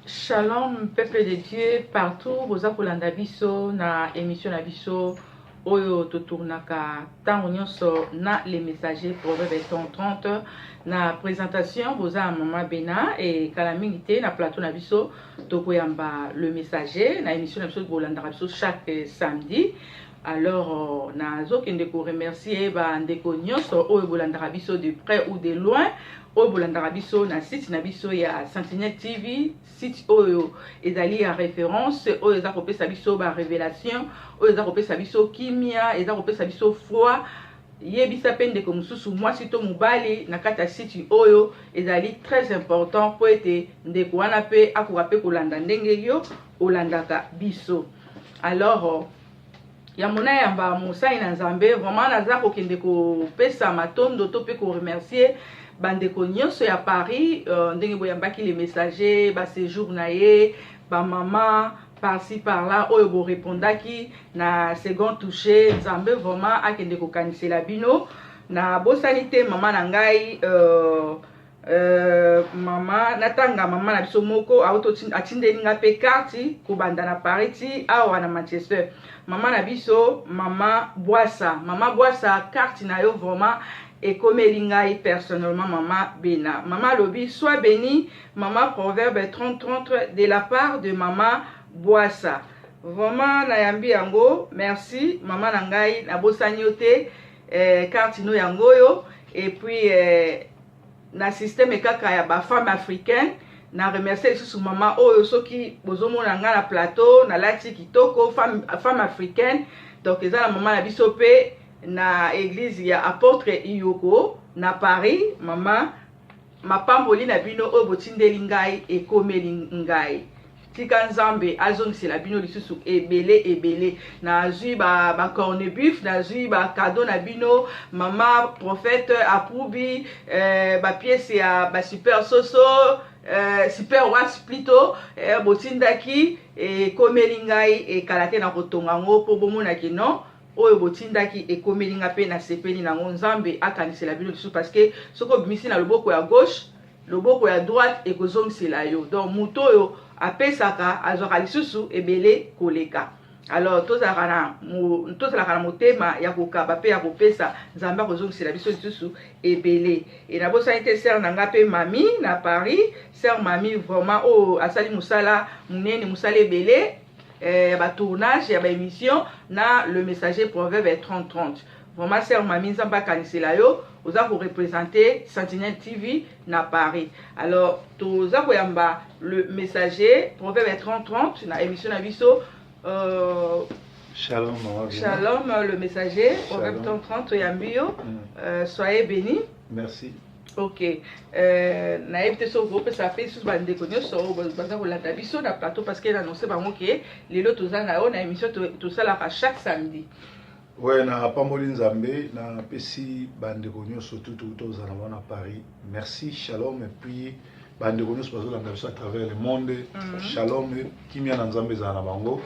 Shalom peuple de Dieu partout boza kolanda biso na émission na biso oyo totournaka ntango nyonso na les messagers proverbe 30 na présentation boza ya mama Bena e kala mingi te na plateau na biso tokoyamba le messager na émission na biso bolandaka biso chaque samedi. Alors nazokende koremercier bandeko nyonso oyo bolandaka biso de près ou de loin, oyo bolandaka biso na site na biso ya Sentinelle TV, site oyo ezali ya référence, oyo eza kopesa biso barévélation, oyo eza kopesa biso kimia, eza kopesa biso foi. Yebisa mpe ndeko mosusu, mwasi to mobali, na kati ya site oyo ezali très important mpo ete ndeko wana mpe akoka mpe kolanda ndenge yo olandaka biso. Alors yambo nayamba mosali na Nzambe, vraiment naza kokende kopesa matondo to mpe koremercier bandeko nyonso ya Paris, ndenge boyambaki le messager, baséjour na ye, bamama par-ci par-là oyo borépondaki na second touché. Nzambe vraiment akende kokanisela bino. Nabosani te mama na ngai, mama natanga, mama na biso moko atindeli nga mpe carte kobanda na Paris ti awa na Manchester, mama na biso, mama Bwasa. Mama Bwasa, carte na yo vraiment ekomeli ngai personnellement. Mama Bena, mama alobi: "Sois béni, mama Proverbe 30 30, de la part de mama Bwasa." Vraiment nayambi yango, merci mama na ngai, nabosani yo te. Carte no yango oyo. Et puis na système kaka ya bafemme africaine, na remercie lisusu mama oyo. Soki bozomona ngai na plateau nalati kitoko, femme africaine, donc eza na mama na biso mpe na église ya apôtre Iyoko na Paris. Mama, mapamboli na bino oyo botindeli ngai ekomeli ngai. Tika Nzambe azongisela bino lisusu ebele ebele. Nazwi bacorned-beef, nazwi bacadeau na bino, mama prophète Apubi, bapièce ya basuper soso, super wax plutôt, botindaki ekomeli ngai. Ekala te na kotonga yango mpo bomonaki non, oyo botindaki ekomeli nga mpe nasepeli nango. Nzambe akanisela bino lisusu, parce que soki obimisi na loboko ya gauche, loboko ya droite ekozongisela yo. Donc moto oyo apesaka azwaka lisusu ebele koleka. Alors tozalaka na motema ya kokaba mpe ya kopesa, Nzambe akozongisela biso lisusu ebele. E nabosani te sœur na nga mpe mami na Paris, sœur mami vraiment oyo asali mosala monene, mosala ebele ya batournage ya baémission na le messager proverbe 30 30. Vraiment sœur mami, Nzambe akanisela yo, oza koreprésente Sentinelle TV na Paris. Alors toza koyamba le messager proverbe 30 30 na émission na biso. Shalom, maman. Shalom, le messager proverbe 30 30, oyambi yo. Soyez béni. Merci. Ok, nayebi te soki okopesa mpe lisusu bandeko nyonso oyo baza kolanda biso na plateau, parce que annonce bango ke lelo toza na yo na émission tosalaka chaque samedi. Ouais, napamboli Nzambe, napesi bandeko nyonso tutu tozala wana Paris, merci, shalom. Et puis bandeko nyonso bazolanda biso à travers le monde, shalom, kimia na Nzambe ezala na bango.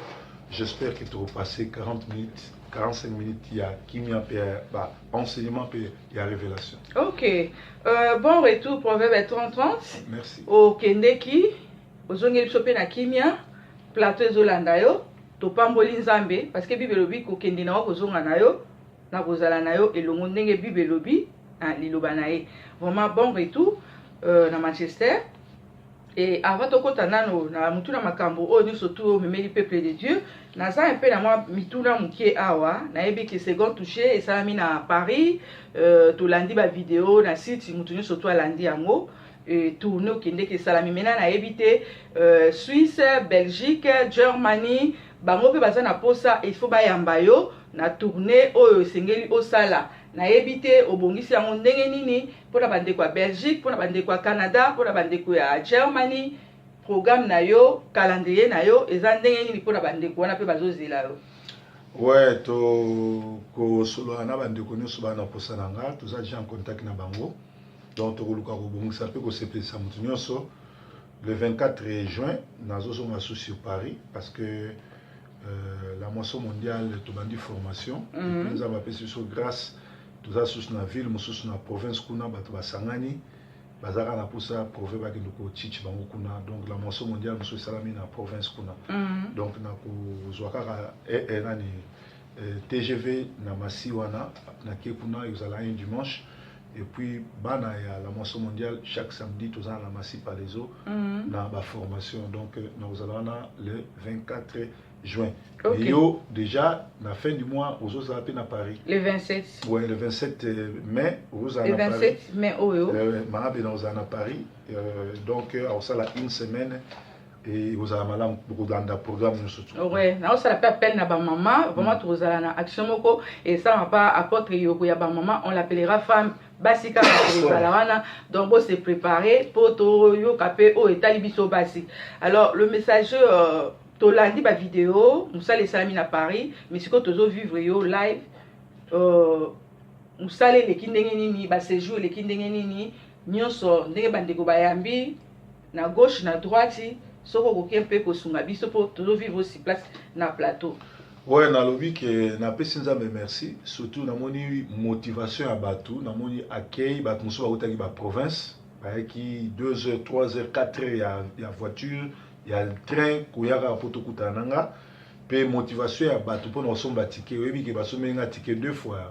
J'espère que tokopasse 40 minutes, 45 minutes ya kimia mpe ya ba enseignement mpe ya révélation. Ok, bon retour proverbe 30 30. Merci. Okendeki, ozongeli biso mpe na kimia, plateau ezolanda yo. Topamboli Nzambe parce que Bible elobi kokende na yo, kozonga na yo, na kozala na yo elongo, ndenge Bible elobi na liloba na ye. Vraiment bon retour na Manchester. Et avant tokɔta nano na mutu na makambo oyo nyonso tu omemeli peuple de Dieu, naza mpe na mwa mituna moke awa. Nayebi ke second touché esalami na Paris, tolandi bavideo na site, motu nyonso to alandi yango, tourne okendeki esalami. Mena nayebi te, Suisse, Belgique, Germany, bango mpe baza na posa, il faut bayamba yo na tourne oyo esengeli osala. Nayebi te obongisi yango ndenge nini mpona bandeko ya Belgique, mpona bandeko ya Canada, mpona bandeko ya Germany. Programme na yo, calendrier na yo eza ndenge nini mpona bandeko wana mpe bazozela yo? Ouais, tokosolola na bandeko nyonso baa na posa na nga. Toza déjà en contact na bango, donc tokoluka kobongisa mpe kosepelisa moto nyonso. Le 24 juin nazozonga su sur Paris, parce que la moisson mondiale, tobandi formation. Nzambe apesi biso grâce, toza susu na ville mosusu, na province kuna, bato basangani. Baza kaka na mposa prouve bakende kochiche bango kuna. Donc la Moisson Mondiale mosusu esalami na province kuna. Donc nakozwa kaka nani, TGV na Masi wana, nake kuna, ezala un dimanche. Et puis bana ya la Moisson Mondiale, chaque samedi toza na Masi Palaiso na baformation. Donc nakozala wana le 24 juin. Yo déjà na fin du mois ozozala mpe na Paris. Le 27. Ouais, le 27 mai ozala. Le 27 mai oyo. Maabe na ozala na Paris. Donc akosala une semaine e kozala malamu kolanda programme nyonso. Ouais, naosala mpe appel na bamama. Vraiment, tokozala na action moko esalama pa apôtre Yoko ya bamama, on l'appellera femme basi kaka. Tokozala wana, donc bose préparer mpo toyoka mpe oyo etali biso basi. Alors le messager, tolandi bavideo, mosala esalami na Paris, mais sikoyo tozovivre yo live. Mosala eleki ndenge nini? Baséjour eleki ndenge nini? Nyonso ndenge bandeko bayambi na gauche, na droite, soki okoki mpe kosunga biso mpo tozovivre aussi place na plateau. Ouais, nalobi ke napesi Nzambe merci. Surtout namoni motivation ya bato, namoni accueil. Bato mosusu bautaki baprovince, bayaki 2 heures, 3 heures, 4 heures ya voiture, ya train, koya kaka mpo tokutana na nga. Mpe motivation ya bato mpona kosomba ticket, oyebi ke basombeli nga ticket deux fois.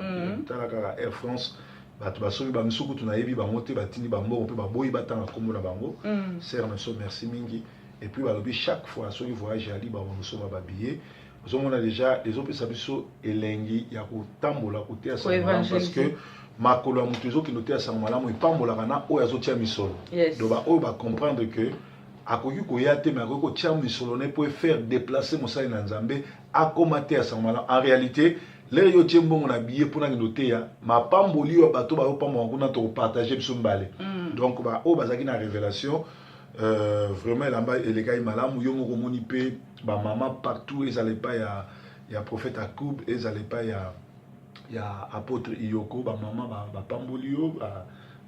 Tala kaka Air France, bato basombi, bamisusu kutu nayebi bango te, batindi bambongo mpe baboyi batanga nkombo na bango. Sere na biso, merci mingi. Et puis balobi chaque fois soki voyage ali, bakosomba babillet. Ozomona déjà ezopesa biso elengi ya kotambola koteya sango malamu, parce que makolo ya moto ezokende oteya sango malamu, epambolaka na oyo azotia misolo. Donc baoyo bacomprendre que akoki koya te, mais akoki kotia misolo ne mpo efaire déplacer mosali na Nzambe akóma te ya sango malamu. En réalité, l'heure yo otie mbongo na billet mpona kende oteya, mapamboli oyo bato bazopamboka kuna, tokopartage biso mibale. Donc baoyo bazalaki na révélation, vraiment elamba elekaki malamu. Yo moko omoni mpe bamama partout, ezala epai ya prophète Akub, ezala epai ya apôtre Iyoko, bamama bapamboli yo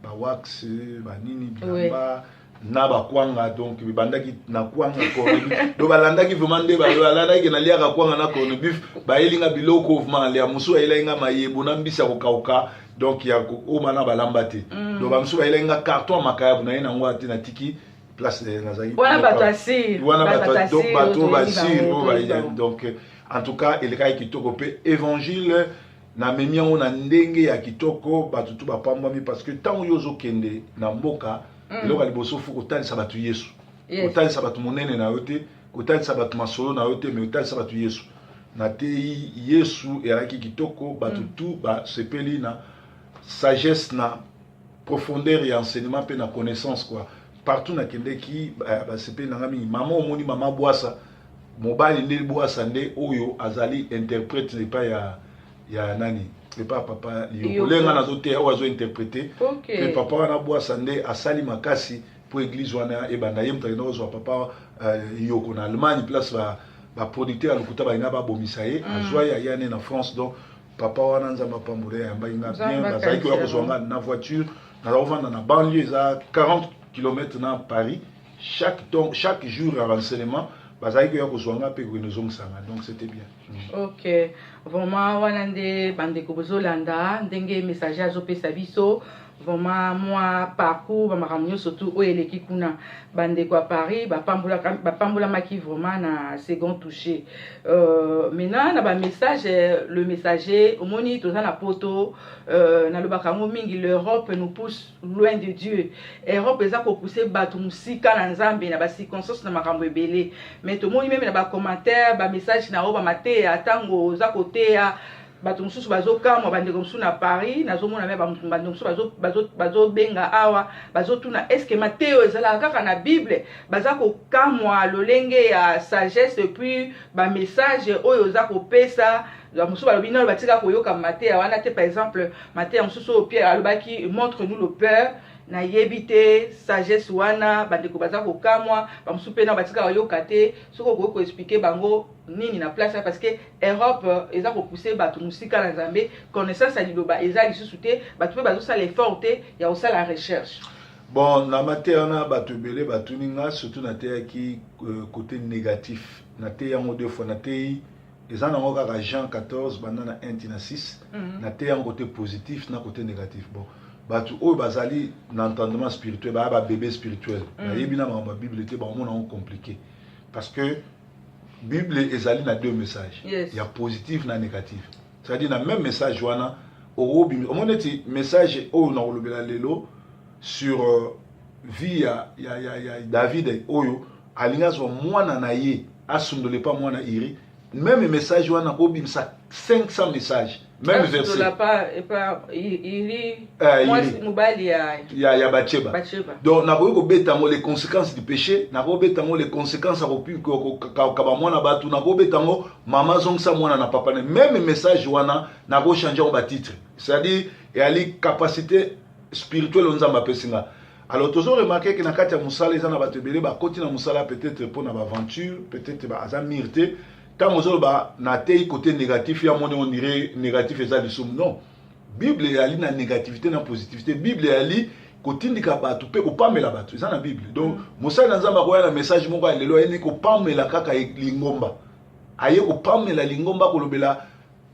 bawax, banini, bilamba na bakwanga. Donc ebandaki na kwanga, corned beef. Donc balandaki vraiment nde balandaki naliaka kwanga na corned beef, bayelinga biloko vraiment nalia. Mosusu ayelaki nga mayebo na mbisi ya kokauka, donc ya oma na balamba te. Donc bamosusu bayelaki nga carton ya makayabu na ye nango te, natiki place nazalaki. Wana bato asir. Wana bato, donc bato basir oyo. Donc en tout cas elekaki kitoko mpe évangile namemi yango na ndenge ya kitoko. Bato tu bapambwami, parce que ntango yo ozokende na mboka, eloko ya liboso faut kotalisa bato Yesu. Kotalisa bato monene na yo te, kotalisa bato masolo na yo te, mais kotalisa bato Yesu. Nateyi Yesu, ezalaki kitoko. Bato tu basepeli na sagesse, na profondeur ya enseignement mpe na connaissance, quoi. Partout nakendeki, basepeli na nga mingi. Mama, omoni mama Bwasa, mobali nde Bwasa nde oyo azali interprète epai ya nani, epai ya papa Liyoko. Lenga nazoteya, oyo azointerprete mpe papa wana Bwasa nde asali makasi mpo église wana ebanda. Ye moto akenda kozwa papa Yoko na Allemagne, place baproducteur ya lokuta balinga babomisa ye. Azwa ye, aya ne na France. Donc papa wana, Nzambe apambola ye, ayambaki nga bien. Bazalaki koya kozwa nga na voiture. Naza kovanda na banlieue, eza 40 km na Paris. Chaque, donc, chaque jour ya renseignement, bazalaki koya kozwa nga mpe kokende ozongisa nga. Donc c'était bien. Ok, vraiment wana nde bandeko bozolanda ndenge messager azopesa biso vraiment mwa parcours, bamakambo nyonso tu oyo eleki kuna. Bandeko ya Paris bapambolamaki vraiment na second touché. Maintenant na bamessage, le messager, omoni toza na poto, nalobaka yango mingi, l'Europe nous pousse loin de Dieu. Europe eza kopousse bato mosika na Nzambe na bacirconstance, na makambo ebele. Mais tomoni même na bacommentaire, bamessage na oyo bamateya, ntango oza koteya, bato mosusu bazokamwa. Bandeko mosusu na Paris, nazomona me bandeko mosusu bazobenga awa, bazotuna: est-ce mateyo ezalaka kaka na Bible? Baza kokamwa lolenge ya sagesse et puis bamessage oyo oza kopesa. Mosusu balobi nano batika koyoka mateya wana te. Par exemple, mateya mosusu oyo Pierre alobaki: "Montre nous le Père." Nayebi te sagesse wana, bandeko baza kokamwa. Bamosusu mpe nano batika koyoka te. Soki okoki koexpliquer bango nini na place, parce que Europe eza kopousse bato mosika na Nzambe, connaissance ya liloba eza lisusu te, bato mpe bazosala effort te ya kosala recherche. Bon, na mateya wana, bato ebele batuni nga, surtout nateyaki côté négatif. Nateyi yango deux fois. Nateyi, eza nango kaka Jean 14, banda na 1 tina 6. Nateyi yango côté positif na côté négatif. Bon, Bato oyo bazali na entendement spirituel, baya babébé spirituel, bayebi na makambo ya Bible te, bakomona yango compliqué, parce que Bible ezali na deux messages, ya positif na négatif. C'est-à-dire, na même message wana okobimi, omoni neti message oyo na kolobela lelo sur vie ya David oyo alingi azwa mwana na ye, asundole pa mwana Uri. Même message wana kobimisa 500 messages, même verset. Mobali ya ya Batsheba. Donc nakoki kobeta yango les conséquences du péché, nakobeta yango les conséquences ya kokaba mwana bato, nakobeta yango mama azongisa mwana na papa. Ne même message wana, nakochange yango batitre. C'est-à-dire, eyali capacité spirituelle oyo Nzambe apesi nga. Alors tozo remarquer ke na kati ya mosala, eza na bato ebele bakoti na mosala peut-être mpo na baaventure, peut-être aza mûr te. Ntango ozoloba natei côté négatif ya moni, on dirait négatif eza lisumu. Non, Bible eyali na négativité na positivité. Bible eyali kotindika bato mpe kopamela bato, eza na Bible. Donc mosali na Nzambe akoya na message moko ya lelo, ayeni kopamela kaka lingomba, aye kopamela lingomba, kolobela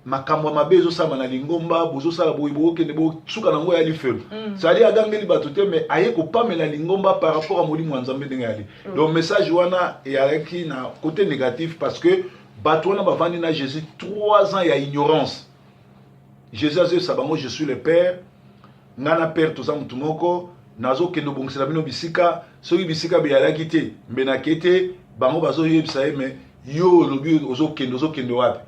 makambo ya mabe ezosalama na lingomba, bozosala boye, bokokende, bosuka nango ya lifelo. C'est-à-dire, agangeli bato te, mais aye kopamela lingomba par rapport à molimo ya Nzambe ndenge yali. Donc message wana eyalaki na côté négatif, parce que bato wana bavandi na Jésus 3 ans ya ignorance. Jésus azoyebisa bango: "Je suis le Père, ngai na Père toza motu moko, nazokende obongisela bino bisika." Soki bisika beyalaki te, mbe nake te. Bango bazoyebisa ye: "Mais yo olobi ozokende, ozokende wapi?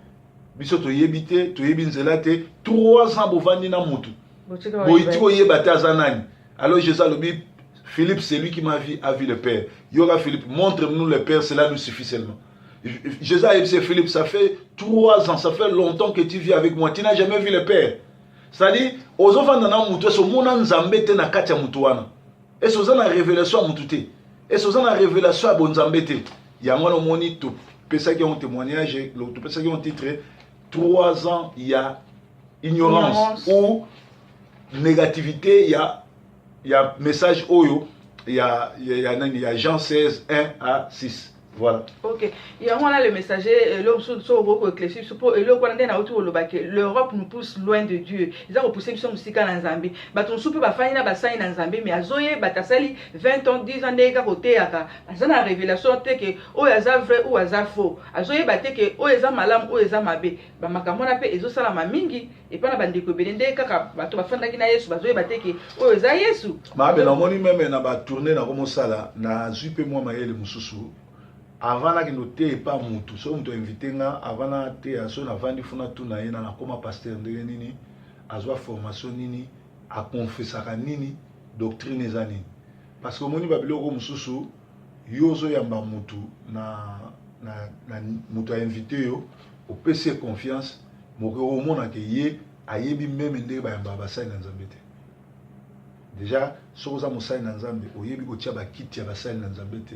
Biso toyebi te, toyebi nzela te." 3 ans bovandi na motu, boyiti koyeba te aza nani. Alors Jésus alobi: "Philippe, c'est lui qui m'a vu a vu le Père. Yoka Philippe, montre-nous le Père, cela nous suffit seulement." Jésus a dit: "Philippe, ça fait 3 ans, ça fait longtemps que tu vis avec moi, tu n'as jamais vu le Père." C'est-à-dire, ozovanda na mutu, ese omona Nzambe te na kati ya mutu wana? Ese oza na révélation ya mutu te? Ese oza na révélation ya bonzambe te? Yango wana omoni topesaki yango témoignage, topesaki yango titre 3 ans ya ignorance ou négativité ya message oyo ya nani, ya Jean 16 1 à 6. Voilà. Ok, yango wana le messager, eloko mosusu so okoki koéclaircir biso, mpo eloko wana nde nauti koloba ke l'Europe nous pousse loin de Dieu, eza kopousse biso mosika na Nzambe. Bato mosusu mpe bafandi na basali na Nzambe, mais azoyeba te. Asali 20 ans, 10 ans, ndenge kaka oteyaka, aza na révélation te ke oyo aza vrai, oyo aza faux. Azoyeba te ke oyo eza malamu, oyo eza mabe. Bamakambo wana mpe ezosalama mingi epai na bandeko ebele, ndenge kaka bato bafandaki na Yesu, bazoyeba te ke oyo eza Yesu. Mabe, namoni même na batournée nakomosala, nazwi mpe mwa mayele mosusu. Avant nakende oteya epa mutu, soki moto ainvite nga, avant nateya, soki navandi funa, tuna ye na nakóma pasteur ndenge nini, azwa formation nini, akonfesaka nini, doctrine eza nini. Parce que omoni babiloko mosusu, yo ozoyamba mutu na moto ainvite yo, opesi ye confiance moko, omonake ye ayebi même ndenge bayambaka basali na Nzambe te. Déjà, soki oza mosali na Nzambe, oyebi kotia bakiti ya basali na Nzambe te,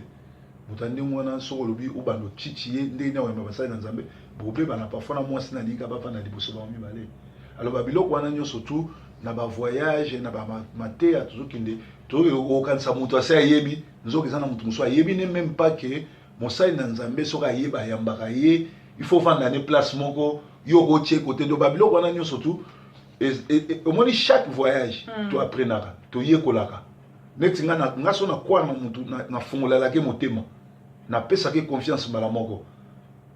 moto ya ndenge wana, soki olobi obanda otiti ye ndenge nini akoyamba basali na Nzambe, bobebana. Parfois na mwasi nalingi bafanda liboso bango mibale. Alors babiloko wana nyonso tu, na bavoyage, na bamateya tozokende, tokokanisa moto ase ayebi, nzoka eza na moto mosusu ayebi ne même pas ke mosali na Nzambe, soki ayeba ayambaka ye, il faut vanda ne place moko, yo okotie kote. Do babiloko wana nyonso tu, omoni, chaque voyage toapprenaka, toyekolaka. Neti nga, nga so nakwara na motu, nafongolalaki motema, napesaki confiance mbala moko.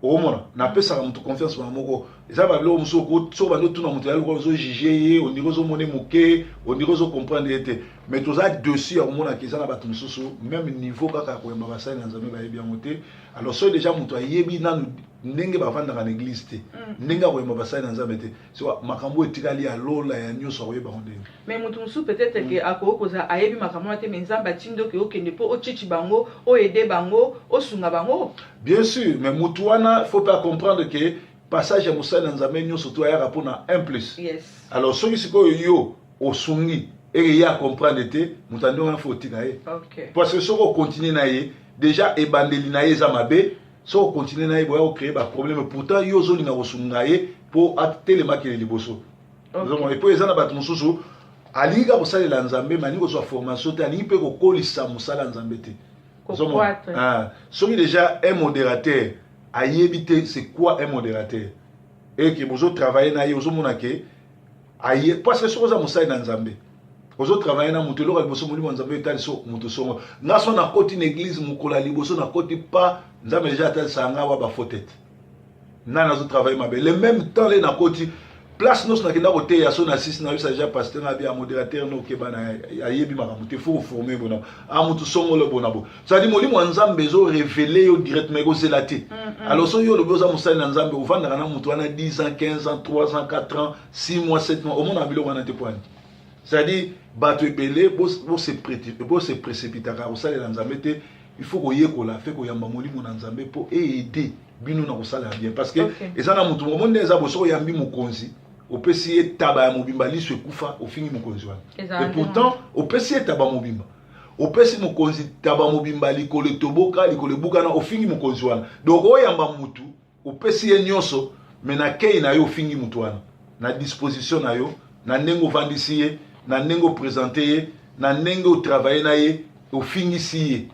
Okomona napesaka motu confiance mbala moko. Eza babiloko mosusu, soki bandi otuna moto, ya lokola ozojuge ye, ondire ozomona moke, ondire ozocomprendre ye te. Mais toza dessus ya komonaka eza na bato mosusu, même niveau kaka ya koyamba basali na Nzambe, bayebi yango te. Alors soki déjà moto ayebi nanu ndenge bavandaka na église te, ndenge akoyamba basali na Nzambe te, so makambo etikali ya lola ya nyonso, akoyeba yango ndenge? Mais moto mosusu peut-être ke akoki kozala ayebi makambo wana te, mais Nzambe atindi oke okende mpo otiti bango, oaider bango, osunga bango. Bien sûr, mais motu wana, faut pas comprendre que passage ya mosali na Nzambe nyonso to ayaka mpona un plus. Alors soki sikoyo yo osungi eke ye acomprendre te, moto ande wana, faut otika ye. Parce que soki ocontinue na ye, déjà ebandeli na ye eza mabe. Soki ocontinue na ye, boya kocréer baproblème. Pourtant yo ozolinga kosunga ye mpo atelemakele liboso. Epo eza na bato mosusu, alingi kaka kosalela Nzambe, mais alingi kozwa formation te, alingi mpe kokolisa mosala ya Nzambe te. Ah, soki déjà un modérateur ayebi te c'est quoi un modérateur, eke bozotravaille na ye, ozomona ke aye, parce que soki oza mosali na Nzambe, Ozotravaille na moto, eloko ya liboso, molimo ya Nzambe etalisi moto songo. Nga so nakoti na église, mokolo ya liboso nakoti pa Nzambe, deja atalisaka nga wa bafaux tête, nani azotravaille mabe. Le même temps le nakoti place nyonso, nakenda koteya so na sisi, nayebisa deja pasteur na bia modérateur no okeba na ayebi makambo te, faut koforme bona a motu songolo bona bo. C'est-à-dire molimo ya Nzambe ezorévéler yo directement, ekozela te. Alors so yo olobi oza mosali na Nzambe, ovandaka na motu wana 10 ans, 15 ans, 3 ans, 4 ans, 6 mois, 7 mois, omonaka biloko wana te. Poani, c'est-à-dire bato ebele bose précipitaka kosalela Nzambe te. Il faut koyekola fe koyamba molimo na Nzambe mpo eaider bino na kosala bien, parce que eza na motu moko nde eza bo. Soki oyambi mokonzi, opesi ye taba ya mobimba, liso ekufa, ofingi mokonzi wana. Et pourtant opesi ye taba mobimba, opesi mokonzi taba mobimba, likolo etoboka, likolo ebukana, ofingi mokonzi wana. Donc oyamba mutu, opesi ye nyonso, me na kei na yo ofingi mutu wana, na disposition na yo, na ndenge ovandisi ye, na ndenge oprésente ye, na ndenge otravaille na ye, ofingisi ye.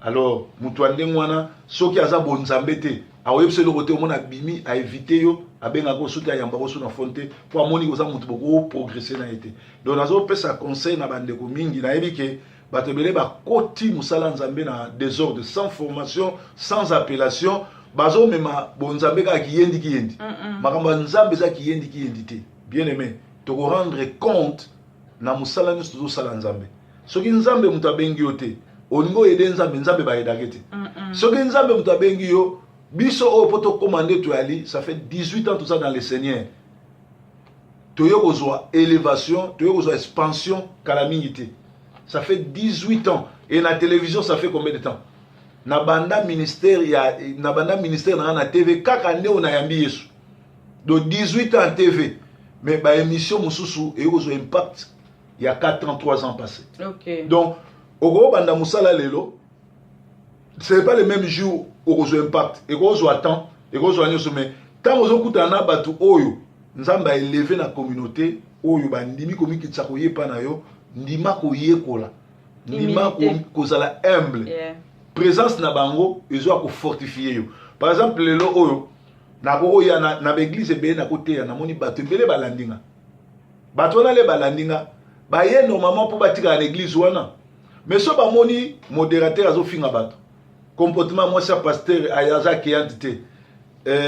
Alors moto ya ndenge wana, soki aza bonzambe te, akoyebisa eloko te. Omona abimi, aévite yo, abengaka osu te, ayambaka osu na phone te, mpo amoni koza moto bokoprogresse na ye te. Donc nazopesa conseil na bandeko mingi. Nayebi ke bato ebele bakoti mosala Nzambe na désordre, sans formation, sans appellation, bazomema bonzambe kaka kiyendi kiyendi. Makambo ya Nzambe eza kiyendi kiyendi te. Bien aimé, tokorendre compte na mosala nyonso tozosala Nzambe. Soki Nzambe moto abengi yo te, olingi oaider Nzambe, Nzambe baaidaka te. Soki Nzambe moto abengi yo, biso oyo mpo tokóma nde toyali, ça fait 18 ans toza dans le Seigneur, toye kozwa élévation, toye kozwa expansion kala mingi te. Ça fait 18 ans. Et na télévision, ça fait combien de temps na banda ministère ya, na banda ministère na nga na TV? Kaka nde oyo nayambi Yesu. Donc 18 ans TV, mais baémission mosusu eye kozwa impact ya 4 ans, 3 ans passé. Donc okobanda mosala lelo, c'est pas le même jour okozwa impact. Ekozwa temps, ekozwa nyonso, mais ntango ozokutana na bato oyo Nzambe aélevé na communauté, oyo bandimi komikitisa koyepa na yo, ndima koyekola, ndima kozala humble. Présence na bango ezwa kofortifie yo. Par exemple lelo oyo nakokoya na baéglise ebele, nakoteya, namoni bato ebele balandi nga. Bato wana le balandi nga, baye normalement mpo batikala na église wana, mais so bamoni modérateur azofinga bato, comportement mwasi ya pasteur aza accueillante te,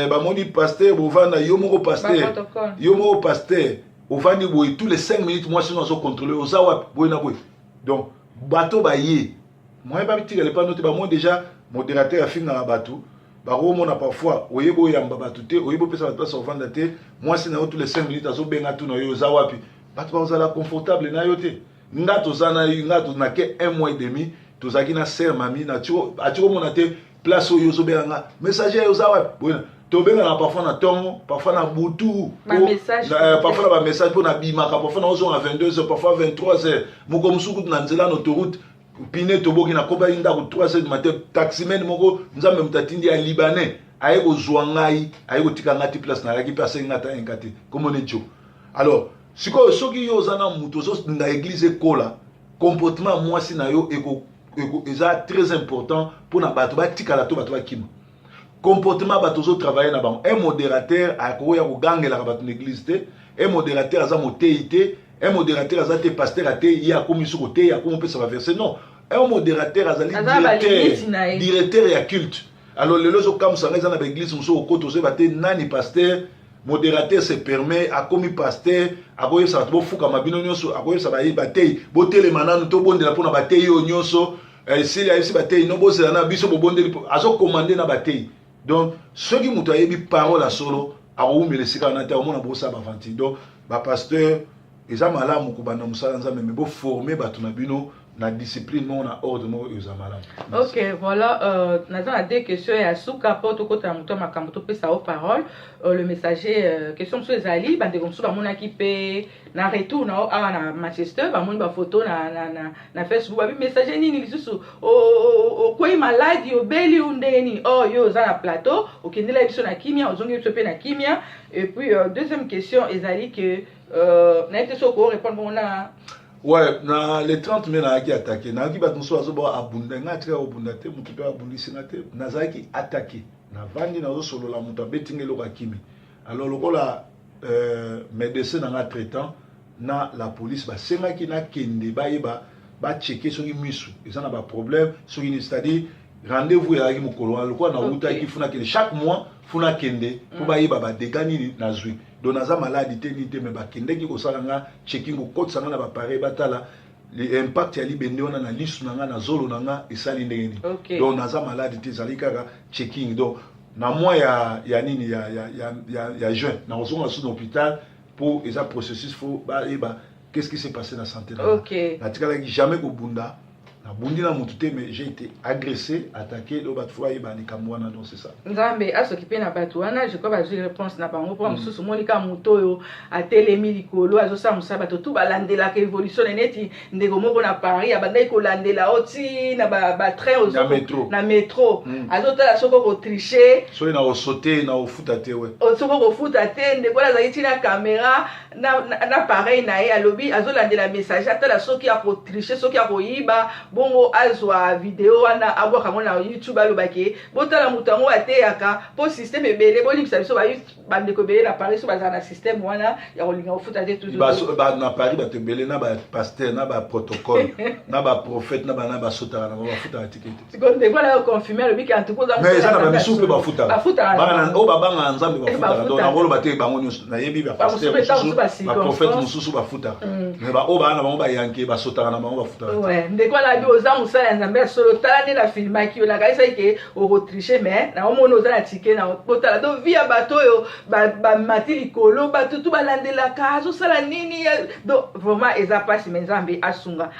bamoni pasteur bovanda yo moko, pasteur yo moko, pasteur ovandi boye, tous les 5 minutes mwasi no azocontrôle oza wapi, boye na boye. Donc bato baye moyen batikala epano te. Bamoni déjà modérateur afingaka bato, bakomona parfois oyebi oyamba bato te, oyebi opesa bato place ovanda te, mwasi na yo tous les 5 minutes azobenga tuna yo oza wapi, bato bakozala confortable na yo te. Nga toza na nga nake un mois et demi, tozalaki na sœur mami, ati komona te place oyo ozobenga nga messager, oza wapi boye. Tobengana parfois na ntongo, parfois na butu, parfois na bamessage, mpo nabimaka parfois naozonga 22 heures, parfois 23 heures. Moko mosusu kutu na nzela na autoroute, pneu toboki, nakobaki ndako 3 heures du matin. Taximan moko, Nzambe moto atindi ya Libanais, aye kozwa ngai, aye kotika ngai ti place nayaki, mpe asengi ngai ata enka te komona jo. Alors sikoyo soki yo oza na moto ozolinga église ekola, comportement ya mwasi na yo eza très important mpona bato batikala to bato bakima. Comportement bato ozotravaille na bango, un modérateur akoya kogangelaka bato na église te. Un modérateur aza moteyi te. Un modérateur aza te pasteur ate ye akomi so koteyi, akomi opesa baverset. Non, un modérateur azali directeur, directeur ya culte. Alors lelo ezokamwisa ngai, eza na baéglise mosusu okota, ozoyeba te nani pasteur. Modérateur se permet, akomi pasteur, akoyebisa bato bofukama bino nyonso, akoyebisa bateyi botelema nanu tobondela mpona bateyi oyo nyonso. Esili, ayebisi bateyi no bozela na biso bobondeli, azokomande na bateyi. Donc soki moto ayebi parole ya solo, akowumela esika wana te, akomona bosala baventure. Donc bapasteur, eza malamu kobanda mosala Nzambe, me boforme bato na bino na discipline moko, na ordre moko, eza malamu. Ok, voilà, naza na deux questions ya suka mpo tokota na moto ya makambo, topesa yo parole, le messager. Question mosusu ezali, bandeko mosusu bamonaki mpe na retour na yo awa na Manchester, bamoni bafoto na Facebook, babi messager nini lisusu, okwei maladi, obeli u ndenge nini? Or yo oza na plateau, okendela biso na kimia, ozongi biso mpe na kimia. Et puis deuxième question ezali ke nayebi te soki okorépondre bongo na Ouais, na le 30 mai nayaki attaqué. Nayaki, bato mosusu bazoba abunda. Ngai atika kobunda te, motu mpe abundisi nga te. Nazalaki attaqué, navandi nazosolola, moto abeti nga eloko, akimi. Alors lokola médecin na nga traitant Na la police basengaki nakende bayeba bacheke soki misu eza na baproblème, soki nini. C'est-à-dire rendez-vous ezalaki mokolo wana. Lokola nawutaki, faut nakende chaque mois, faut nakende mpo bayeba badégâts nini nazwi. Donc naza maladi te, nini te, mais bakendeki kosala nga checking, kokotisa nga na baappareil, batala impact ya libende wana na lisu na nga, na zolo na nga, esali ndenge nini. Donc naza maladi te, ezali kaka checking. Donc na mois ya nini ya juin, nakozonga su na hôpital mpo eza processus, faut bayeba qu'est-ce qui s'est passé na santé na nga. Natikalaki jamais kobunda, nabundi na motu te, mais j'ai été agressé, attaqué. Donc bato faut bayeba likambo wana. Donc c'est ça. Nzambe asoki mpe na bato wana. Je crois bazwi réponse na bango, mpo mosusu omoni kaka moto oyo atelemi likolo, azosala mosala, bato tu balandelaka évolution na neti ndeko moko na Paris abandaki kolandela o ti na batrain. Na métro. Na métro. Azotala soki okotriche. Soki na kosote na kofuta te, we. Soki okofuta te. Ndeko wana azalaki ntina caméra na appareil na ye, alobi azolandela message, atala soki akotriche, soki akoyiba, bongo azwa video wana, abwaka yango na YouTube, alobaki: "Botala moto yango ateyaka." Mpo système ebele, bolimbisa biso, bandeko ebele na Paris so bazala na système wana ya kolinga kofuta te toujours. Na Paris bato ebele, na bapasteur, na baprotocole, na baprophète, na bana basotaka na bango, bafutaka tike te. Sikoyo ndeko wana oconfirme, alobi ke antuka oza Mais eza na bamisusu mpe bafutaka. Bafutaka. Oyo babangaka Nzambe bafutaka. Donc Bafutaka. Nakoloba te bango nyonso. Nayebi bapasteur Bamosusu mpe ntango mosusu, mosusu baprophète bacirconstance. mosusu bafutaka, mais baoyo baa na bango bayanke, basotaka na bango, bafutaka te. Ouais, ndeko wana abi oza mosala ya Nzambe ya solo. Tala nde na filmaki yo, nakanisaki ke okotriche, mais naomona oza na tike na botala. Donc vie ya bato oyo bamati likolo, bato tu balandelaka azosala nini. Donc vraiment eza mpasi, mais Nzambe asunga.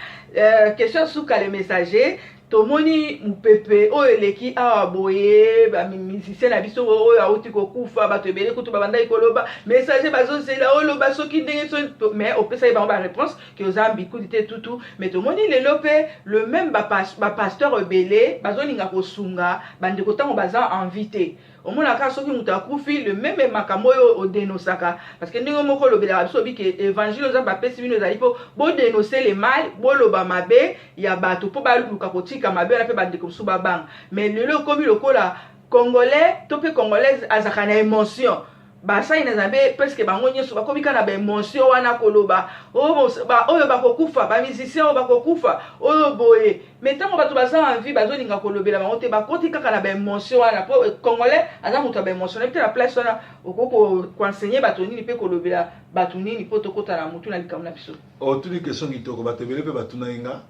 Question suka, le messager, tomoni mopepe oyo eleki awa boye, bamusicien na biso oyo awuti kokufa, bato ebele kutu babandaki koloba messager bazozela oloba soki ndenge so, mais opesaki bango baréponse ke oza mbikudi te tutu. Mais tomoni lelo mpe le même bapasteur ebele bazolinga kosunga bandeko ntango baza envie te. Omonaka soki moto akufi, le même makambo oyo odénonçaka, parce que ndenge moko olobelaka biso, obi ke évangile oza bapesi bino ezali mpo bodénonce le mal, boloba mabe ya bato mpo baluka kotika mabe wana mpe bandeko mosusu babanga. Mais lelo ekomi lokola Congolais to mpe Congolaise azalaka na émotion. Basali na Nzambe presque bango nyonso bakomi kaka na baémotion wana, koloba oyo bakokufa, bamusicien oyo bakokufa, oyo boye. Mais ntango bato baza envie, bazolinga kolobela bango te, bakoti kaka na baémotion wana, mpo Congolais aza moto ya baémotion. Nayebi te na place wana okoki koenseigner bato nini mpe kolobela bato nini mpo tokɔta na motu na likambo na biso. Otuni question kitoko. Bato ebele mpe batunaki nga,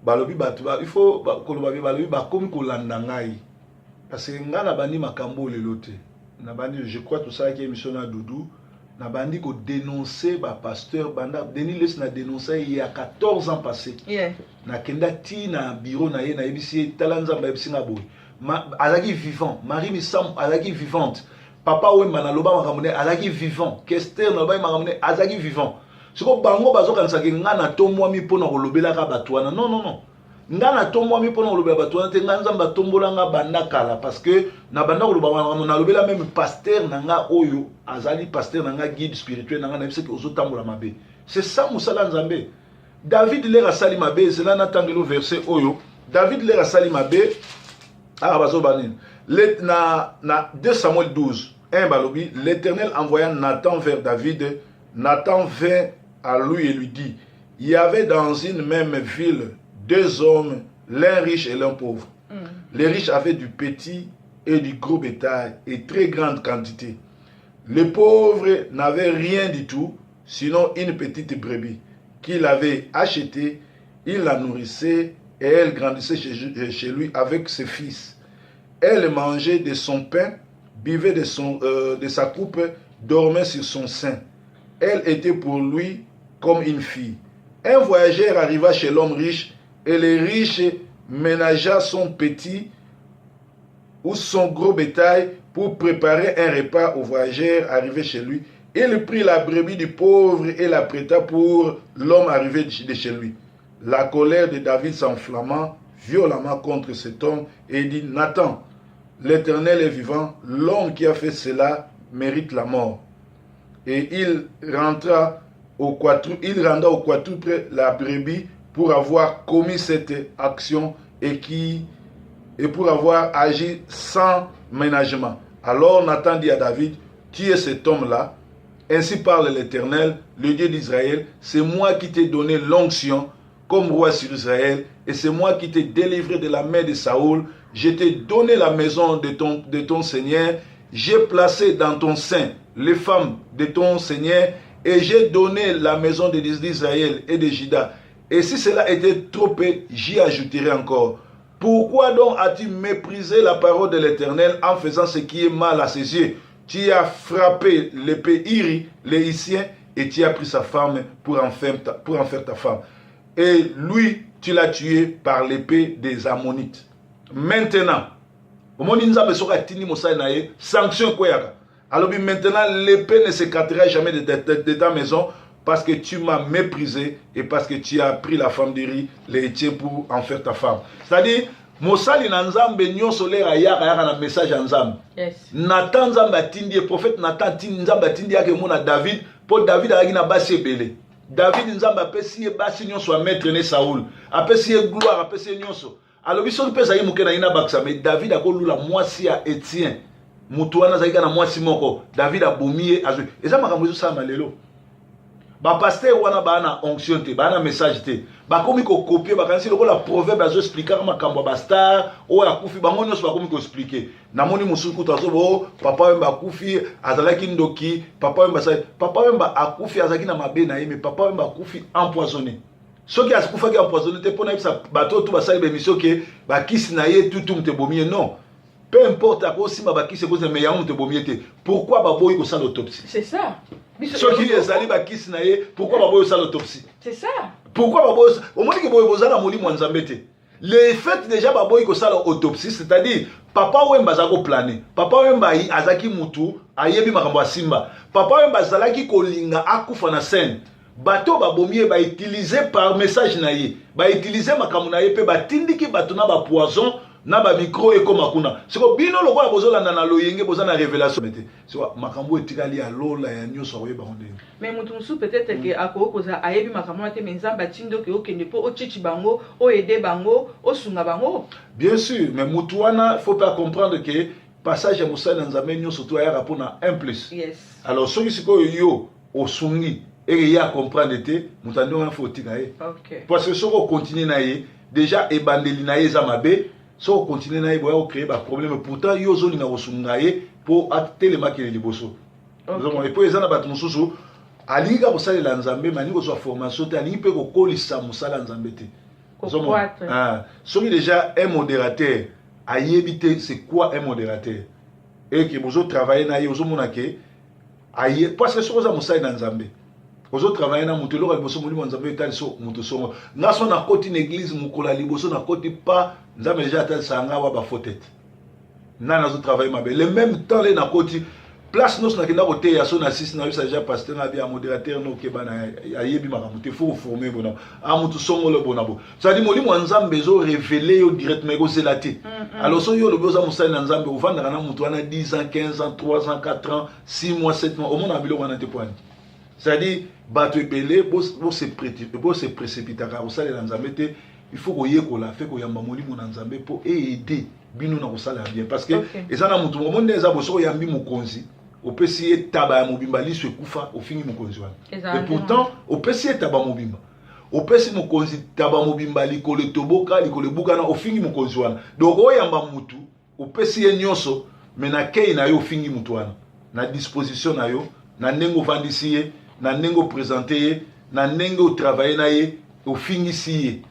balobi bato il faut koloba be, balobi bakomi kolanda ngai parce que ngai nabandi makambo oyo lelo te. Nabandi, je crois tosalaki émission na Dudu, nabandi kodénonce bapasteur banda Denis Lesi. Na dénonce ye ya 14 ans passé. Nakenda ti na bureau na ye, nayebisi ye: "Tala, Nzambe ayebisi nga boye." Azalaki vivant. Marie Misam azalaki vivante. Papa Wemba, naloba makambo ne, azalaki vivant. Kester, nalobaki makambo ne, azalaki vivant. Siko bango bazokanisaki nga natombwami mpona kolobelaka bato wana. Non, non, non, nga natombwami mpona kolobela bato wana te. Nga Nzambe atombola nga banda kala, parce que na banda koloba makambo, nalobela même pasteur na nga oyo azali pasteur na nga, guide spirituel na nga, nayebisaki: "Ozotambola mabe." C'est ça mosala Nzambe. David lere asali mabe, ezela natangelo verset oyo. David lere asali mabe awa, bazoba nini na 2 Samuel 12 1, balobi: "L'Éternel envoya Nathan vers David. Nathan vint à lui et lui dit: il y avait dans une même ville deux hommes, l'un riche et l'un pauvre. Les riches avaient du petit et du gros bétail et très grande quantité. Le pauvre n'avait rien du tout, sinon une petite brebis qu'il avait achetée. Il la nourrissait et elle grandissait chez lui avec ses fils. Elle mangeait de son pain, buvait de sa coupe, dormait sur son sein. Elle était pour lui comme une fille. Un voyageur arriva chez l'homme riche et le riche ménagea son petit ou son gros bétail pour préparer un repas au voyageur arrivé chez lui. Il prit la brebis du pauvre et la prêta pour l'homme arrivé de chez lui. La colère de David s'enflamma violemment contre cet homme et dit: Nathan, l'Éternel est vivant, l'homme qui a fait cela mérite la mort. Et il renda au quadruple la brebis pour avoir commis cette action et pour avoir agi sans ménagement. Alors Nathan dit à David: Tu es cet homme-là. Ainsi parle l'Éternel, le Dieu d'Israël, c'est moi qui t'ai donné l'onction comme roi sur Israël, et c'est moi qui t'ai délivré de la main de Saoul. Je t'ai donné la maison de ton Seigneur, j'ai placé dans ton sein les femmes de ton Seigneur, et j'ai donné la maison d'Israël et de Juda. Et si cela était trop peu, j'y ajouterai encore. Pourquoi donc as-tu méprisé la parole de l'Éternel en faisant ce qui est mal à ses yeux? Tu as frappé l'épée Urie, le Héthien, et tu as pris sa femme pour en faire ta femme. Et lui, tu l'as tué par l'épée des Ammonites. Maintenant, omoni Nzambe soki atindi mosali na ye, sanction ekweyaka. Alobi: maintenant, l'épée ne s'écartera jamais de ta maison, parce que tu m'as méprisé et parce que tu as pris la femme d'Urie, le Héthien, pour en faire ta femme. C'est-à-dire, mosali na Nzambe nyonso, lere ayaka, ayaka na message ya Nzambe. Natan, Nzambe atindi ye, prophète Natan atindi, Nzambe atindi yaka emona David, mpo David azalaki na basi ebele. David, Nzambe apesi ye basi nyonso ya maître ne Saul, apesi ye gloire, apesi ye nyonso. Alobi soki mpe ezalaki moke na ye nabakisa. Me David akolula mwasi ya Héthien, motu wana azalaki kaka na mwasi moko. David abomi ye, azwi. Eza makambo ezosalama lelo. Bapasteur wana baa na onction te, baa na message te, bakomi kocopier. Bakanisi lokola proverbe azoexpliquaka makambo ya bastar oyo akufi, bango nyonso bakomi koexpliquer. Namoni mosusu kutu azoba o Papa Wemba akufi, azalaki ndoki. Papa Wemba asali, Papa Wemba akufi, azalaki na mabe na ye, mais Papa Wemba akufi empoisonné. Soki akufaki empoisonné te, mpo nayebisa bato oyo tu basali baémission ke bakisi na ye tutu moto ebomi ye, non, peu importe, akosimba bakisi ekozala, mais yango moto ebomi ye te. Pourquoi baboyi kosala autopsie? C'est ça. Soki ezali bakisi na ye, pourquoi baboyi kosala autopsie? C'est ça. Pourquoi baboyi? Omoniki boye, boza na molimo ya Nzambe te. Le fait déjà baboyi kosala autopsie, c'est-à-dire Papa Wemba aza koplaner. Papa Wemba azalaki mutu ayebi makambo ya simba. Papa Wemba azalaki kolinga akufa na scène. Bato babomi ye, bautiliser par message na ye, bautiliser makambo na ye, mpe batindiki bato na bapoison na bamicro ekóma kuna. Siko bino lokola bozolanda na loyenge, boza na révélation te. Siko makambo etikali ya lola ya nyonso, akoyeba ngo ndenge. Mais moto mosusu, peut-être ke akoki kozala ayebi makambo wana te, mais Nzambe atindi oke okende mpo ochichi bango, oaider bango, osunga bango. Bien sûr, mais motu wana, faut pas comprendre ke passage ya mosali na Nzambe nyonso to ayaka mpona un plus. Alors soki sikoyo yo osungi eke ye acomprendre te, moto andi wana, faut otika ye. Parce que soki ocontinuer na ye, déjà ebandeli na ye eza mabe. Soki ocontinuer na ye, boya kocréer baproblème. Pourtant yo ozolinga kosunga ye mpo atelemakele liboso. Epo eza na bato mosusu alingi kaka kosalela Nzambe, mais alingi kozwa formation te, alingi mpe kokolisa mosala ya Nzambe te. Ah, soki déjà un modérateur ayebi te c'est quoi un modérateur, eke bozotravailler na ye, ozomona ke aye, parce que soki oza mosali na Nzambe, ozotravailler na moto, eloko ya liboso, molimo ya Nzambe etali so moto songo. Nga so nakoti na église, mokolo ya liboso nakoti pa Nzambe, déjà atalisaka nga wa bafaux tête, nani azotravailler mabe. Le même temps le nakoti place nyonso, nakenda koteya, so na sisi nayebisa déjà pasteur na bia modérateur no okeba na ayebi makambo te, faut oformer bona a motu songolo bona bo. C'est-à-dire molimo ya Nzambe ezorévéler yo directement, ekozela te. Alors soki yo olobi oza mosali na Nzambe, ovandaka na motu wana 10 ans, 15 ans, 3 ans, 4 ans, 6 mois, 7 mois, omonaka biloko wana te. Poani, c'est-à-dire bato ebele bose précipitaka kosalela Nzambe te. Il faut koyekola fe koyamba molimo na Nzambe mpo eaider bino na kosala bien, parce que eza na motu moko nde eza bo. Soki oyambi mokonzi, opesi ye taba ya mobimba, liso ekufa, ofingi mokonzi wana. Et pourtant opesi ye taba mobimba, opesi mokonzi taba mobimba, likolo etoboka, likolo ebukana, ofingi mokonzi wana. Donc oyamba mutu, opesi ye nyonso, mais na kei na yo ofingi mutu wana, na disposition na yo, na ndenge ovandisi ye, na ndenge oprésenter ye, na ndenge otravailler na ye, ofingisi ye.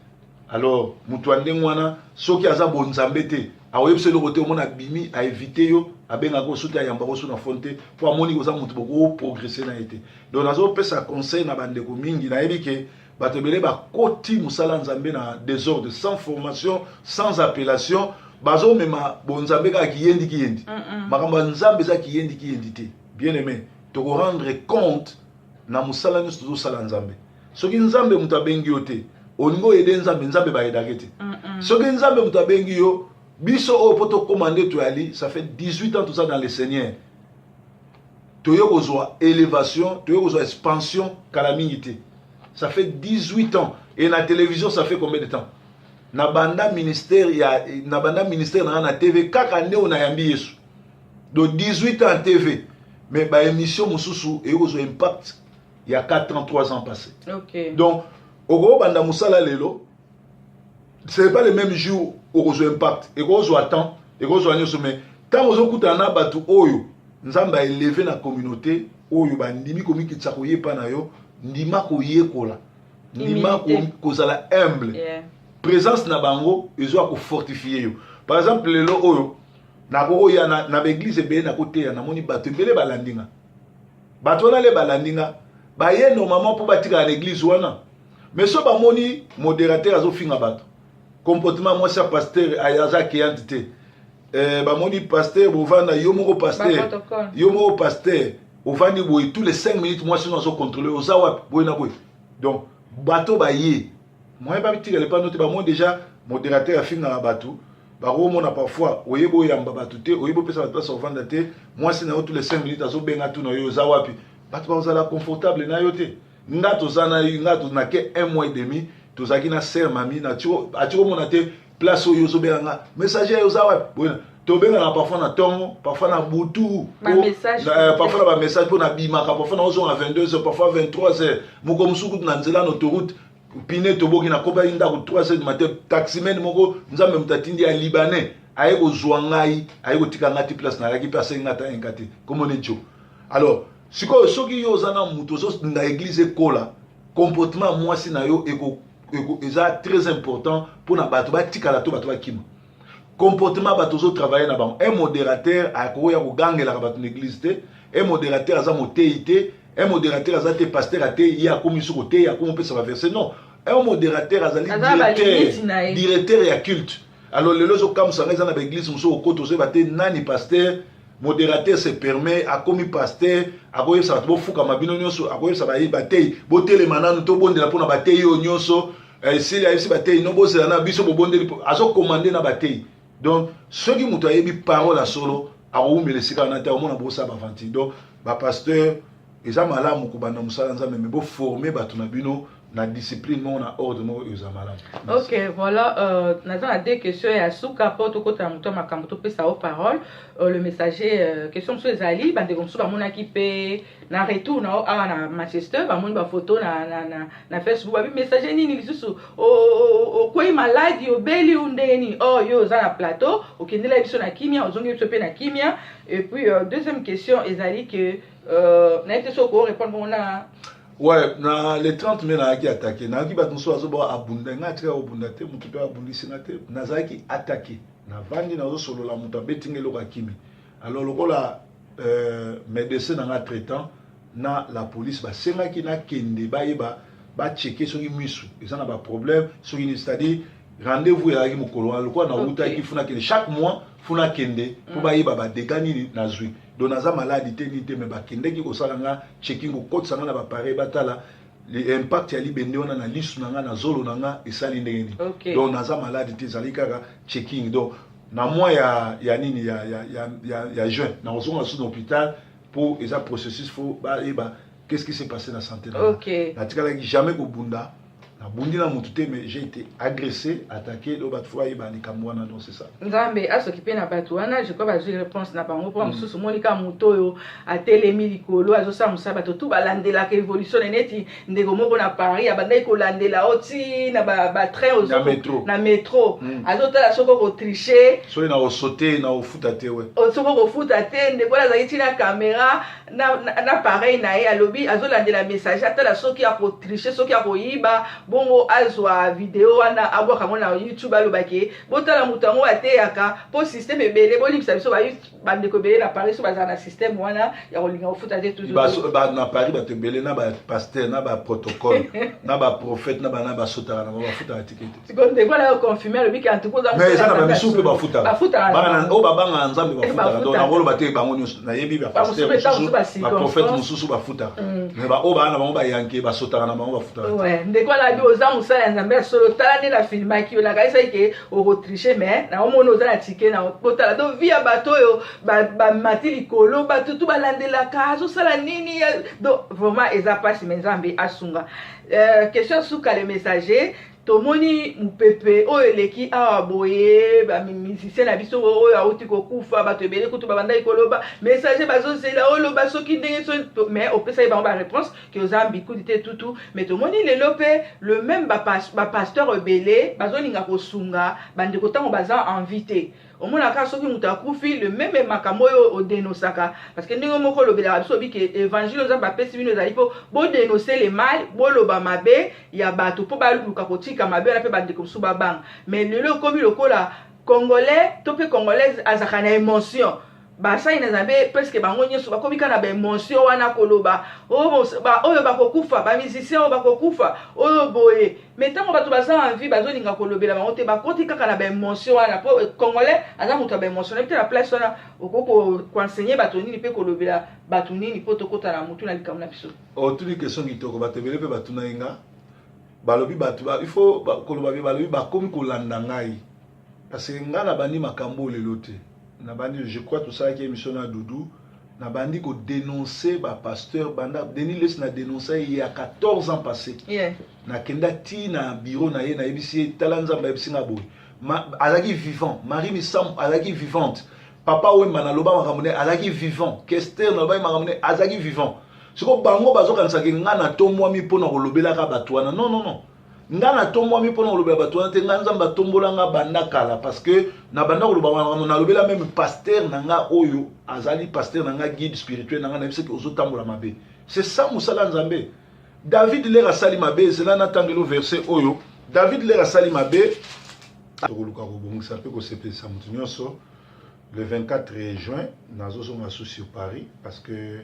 Alors moto ya ndenge wana, soki aza bonzambe te, akoyebisa eloko te. Omona abimi, aéviter yo, abengaka osu te, ayambaka osu na phone te, mpo amoni koza moto bokoprogresser na ye te. Donc nazopesa conseil na bandeko mingi. Nayebi ke bato ebele bakoti mosala Nzambe na désordre, sans formation, sans appellation. Bazomema bonzambe kaka kiyendi kiyendi. Makambo ya Nzambe eza kiyendi kiyendi te. Bien aimé, tokorendre compte na mosala nyonso tozosala Nzambe. Soki Nzambe moto abengi yo te, olingi oaider Nzambe, Nzambe baaidaka te. Soki Nzambe moto abengi yo, biso oyo mpo tokóma nde toyali, ça fait 18 ans toza dans le Seigneur, toye kozwa élévation, toye kozwa expansion kala mingi te. Ça fait 18 ans. Et na télévision, ça fait combien de temps na banda ministère ya, na banda ministère na nga na TV? Kaka nde oyo nayambi Yesu. Donc 18 ans TV. Mais baémission mosusu eyi kozwa impact ya 4 ans, 3 ans passé. Donc okobanda mosala lelo, c'est pas le même jour okozwa impact. Ekozwa temps, ekozwa nyonso, mais ntango ozokutana na bato oyo Nzambe aélever na communauté, oyo bandimi komikitisa koyepa na yo, ndima koyekola, ndima kozala humble. Présence na bango ezwa kofortifier yo. Par exemple, lelo oyo nakokoya na baéglise ebele, nakoteya, namoni bato ebele balandi nga. Bato wana le balandi nga, baye normalement mpo batikala na église wana, mais so bamoni modérateur azofinga bato, comportement mwasi ya pasteur aza accueillante te, bamoni pasteur bovanda yo moko, pasteur yo moko, pasteur ovandi boye, tous les 5 minutes mwasi no azocontrôler oza wapi, boye na boye. Donc bato baye moyen batikala epano te. Bamoni déjà modérateur afingaka bato, bakomona parfois oyebi oyamba bato te, oyebi opesa bato place ovanda te, mwasi na yo tous les 5 minutes azobenga tuna yo oza wapi. Bato bakozala confortable na yo te. Nga toza na nga nake un mois et demi, tozalaki na sœur mami, ati komona te place oyo ozobenga nga messager oza wapi boye. Tobengaka parfois na ntongo, parfois na butu, parfois na bamessage mpo nabimaka, parfois naozonga 22 heures, parfois 23 heures. Moko mosusu kutu na nzela na autoroute, pneu toboki, nakobaki ndako 3 heures du matin. Taximan moko, Nzambe moto atindi, ya Libanais, aye kozwa ngai, aye kotika ngai ti place nayaki, mpe asengi ngai ata enka te komona jo. Alors sikoyo, soki yo oza na moto ozolinga église ekola, comportement ya mwasi na yo eza très important mpona bato batikala to bato bakima. Comportement bato ozotravailler na bango. Un modérateur akoya kogangelaka bato na église te. Un modérateur aza motei te. Un modérateur aza te pasteur ate ye akomi so koteyi, akomi opesa baverset. Non, un modérateur azali directeur, directeur ya culte. Alors lelo ezokamwisa ngai, eza na baéglise mosusu okota, ozoyeba te nani pasteur. Modérateur se permet, akomi pasteur, akoyebisa bato bofukama bino nyonso, akoyebisa batei botelema nanu tobondela mpona batei oyo nyonso. Esili, ayebisi batei no bozela na biso bobondeli, azokomande na batei. Donc soki moto ayebi parole ya solo, akowumela esika wana te, akomona bosala baventure. Donc bapasteur, eza malamu kobanda mosala Nzambe, mais boformer bato na bino na discipline moko, na ordre moko, eza malamu. Ok, voilà, naza na deux questions ya suka mpo tokota na moto ya makambo, topesa yo parole, le messager. Question mosusu ezali, bandeko mosusu bamonaki mpe na retour na yo awa na Manchester, bamoni bafoto na Facebook, babi messager nini lisusu, okwei maladi, obeli u ndenge nini? Or yo oza na plateau, okendela biso na kimia, ozongi biso mpe na kimia. Et puis deuxième question ezali ke nayebi te soki okorépondre bongo na Ouais, na le 30 mai nayaki attaqué. Nayaki, bato mosusu azoba abunda ngai, atika kobunda te, motu mpe abundisi nga te. Nazalaki attaqué, navandi nazosolola, moto abeti nga eloko, akimi. Alors lokola médecin na nga traitant na la police basengaki nakende bayeba, bachecker soki misu eza na baproblème, soki nini. C'est-à-dire rendez-vous ezalaki mokolo wana. Lokola nawutaki, faut nakende chaque mois, faut nakende mpo bayeba badégâts nini nazwi. Donc naza maladi te, nini te, mais bakendeki kosala nga checking, kokotisa nga na baappareil, batala impact ya libende wana na lisu na nga, na zolo na nga, esali ndenge nini. Donc naza maladi te, ezali kaka checking. Donc na mois ya nini ya juin, nakozonga lisusu na hôpital mpo eza processus, faut bayeba qu'est-ce qui s'est passé na santé na nga. Natikalaki jamais kobunda, nabundi na motu te, mais j'ai été agressé, attaqué. Donc bato faut bayeba likambo wana. Donc c'est ça. Nzambe asoki mpe na bato wana, je crois bazwi réponse na bango. Mpo mosusu omoni kaka moto oyo atelemi likolo, azosala mosala, bato tu balandelaka évolution na neti ndeko moko na Paris abandaki kolandela o ti na batrain. Na métro. Na métro. Azotala soki okotricher. Soki na osote na ofuta te, we. Soki okofuta te. Ndeko wana azalaki ntina caméra na appareil na ye, alobi azolandela message, atala soki akotricher, soki akoyiba, bongo azwa video wana, abwaka yango na YouTube, alobaki botala moto yango ateyaka. Mpo système ebele, bolimbisa biso, bandeko ebele na Paris so bazala na système wana ya kolinga kofuta te toujours. Na Paris bato ebele, na bapasteur, na baprotocole, na baprophète, na bana basotaka na bango, bafutaka tike te. Sikoyo ndeko wana oconfirmer, alobi ke antuka oza Mais eza na bamisusu mpe bafutaka. Bafutaka. Bana oyo babangaka Nzambe bafutaka. Donc Bafutaka. Nakoloba te bango nyonso. Nayebi bapasteur Bamosusu mpe ntango mosusu, mosusu baprophète bacirconstance. mosusu bafutaka, mais baoyo baa na bango bayanke, basotaka na bango, bafutaka te. Ouais, ndeko wana abi oza mosala ya Nzambe ya solo. Tala nde na filmaki yo, nakanisaki ke okotricher, mais naomona oza na tike na botala. Donc vie ya bato oyo bamati likolo, bato tu balandelaka azosala nini. Donc vraiment eza mpasi, mais Nzambe asunga. Question suka, le messager. Tomoni mopepe oyo eleki awa boye, bamusicien na biso oyo auti kokufa, bato ebele kutu babandaki koloba messager, bazozela oloba soki ndenge so, mais opesaki bango baréponse ke oza mbikudi te tutu. Mais tomoni lelo mpe le même bapasteur ebele bazolinga kosunga bandeko ntango baza envie te. Omonaka soki moto akufi, le même makambo oyo odénonçaka, parce que ndenge moko olobelaka biso, obike évangile Nzambe apesi bino ezali mpo bodénonce le mal, boloba mabe ya bato mpo baluka kotika mabe wana mpe bandeko mosusu babanga. Mais lelo ekomi lokola Congolais to mpe Congolaise azalaka na émotion. Basali na Nzambe presque bango nyonso bakomi kaka na baémotion wana, koloba oyo bakokufa, bamusicien oyo bakokufa, oyo boye. Mais ntango bato baza envie, bazolinga kolobela bango te, bakoti kaka na baémotion wana, mpo Congolais aza moto ya baémotion. Nayebi te, na place wana okoki koenseigner bato nini mpe kolobela bato nini mpo tokɔta na motu na likambo na biso? Otuni question kitoko. Bato ebele mpe batuna ye nga, balobi bato il faut koloba be, balobi bakomi kolanda ngai parce que ngai nabandi makambo lelo te. Nabandi, je crois tosalaki émission na Dudu, nabandi kodénonce bapasteur banda Denis Lesi. Na dénonce ye ya 14 ans passé. Nakenda ti na bureau na ye, nayebisi ye: tala, Nzambe ayebisi nga boye. Azalaki vivant, Marie Misamu azalaki vivante, Papa Wemba naloba makambo ne, azalaki vivant, Kester nalobaki makambo ne, azalaki vivant. Siko bango bazokanisaki nga natombwami mpona kolobelaka bato wana. Non, non, non, nga natombwami mpona kolobela bato wana te. Nga Nzambe atombola nga banda kala, parce que na banda koloba makambo, nalobela même pasteur na nga oyo azali pasteur na nga, guide spirituel na nga, nayebisaki ozotambola mabe. C'est ça mosala Nzambe. David lere asali mabe, ezela natangelo verset oyo. David lere asali mabe, tokoluka kobongisa mpe kosepelisa moto nyonso. Le 24 juin nazozonga su sur Paris, parce que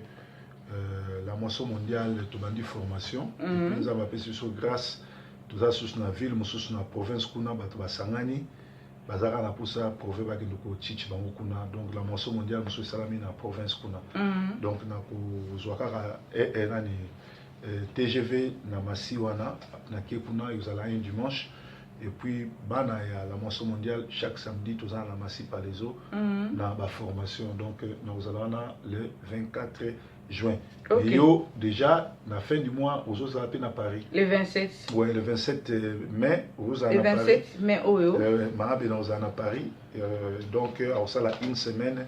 la Moisson mondiale tobandi formation. Nzambe apesi biso grâce, toza susu na ville mosusu na province kuna, bato basangani, bazalaka na mposa prouve bakende kochiche bango kuna. Donc la Moisson mondiale mosusu esalami na province kuna. Donc nakozwa kaka nani, TGV na Masi wana, nake kuna, ezala un dimanche. Et puis bana ya la Moisson mondiale, chaque samedi toza na Masi Palaiso na baformation. Donc nakozala wana le 24 juin. Yo déjà na fin du mois ozozala mpe na Paris. Le 27. Ouais, le 27 mai ozala. Le 27 mai oyo. Maabe na ozala na Paris, donc akosala une semaine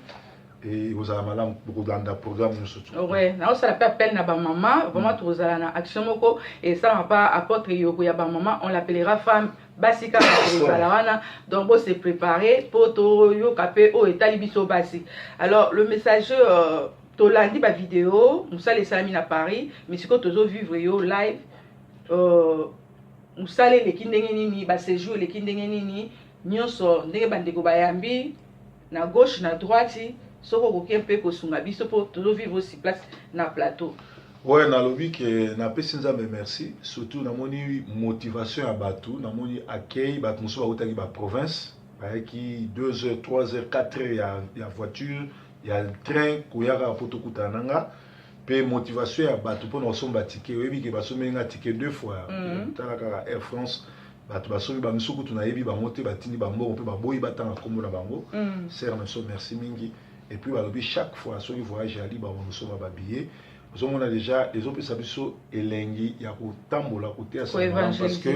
e ozala malamu kolanda programme nyonso. Ouais, naosala mpe appel na bamama vraiment. Tokozala na action moko esalama pa apôtre Yoko ya bamama, on l'appellera femme basi kaka. Tokozala wana, donc bose préparer mpo toyoka mpe oyo etali biso basi. Alors le messager, tolandi bavideo, mosala esalami na Paris, mais sikoyo tozovivre yo live. Mosala eleki ndenge nini? Baséjour eleki ndenge nini? Nyonso ndenge bandeko bayambi na gauche, na droite, soki okoki mpe kosunga biso mpo tozovivre aussi place na plateau. Ouais, nalobi ke napesi Nzambe merci. Surtout namoni motivation ya bato, namoni accueil. Bato mosusu bautaki baprovince, bayaki 2 heures, 3 heures, 4 heures ya voiture, ya train, koya kaka mpo tokutana na nga. Mpe motivation ya bato mpona kosomba ticket, oyebi ke basombeli nga ticket deux fois. Tala kaka Air France, bato basombi, bamisu kutu nayebi bango te, batindi bambongo mpe baboyi batanga nkombo na bango. Sere na biso, merci mingi. Et puis balobi chaque fois soki voyage ali, bakosomba babillet. Ozomona déjà ezopesa biso elengi ya kotambola koteya sango malamu, parce que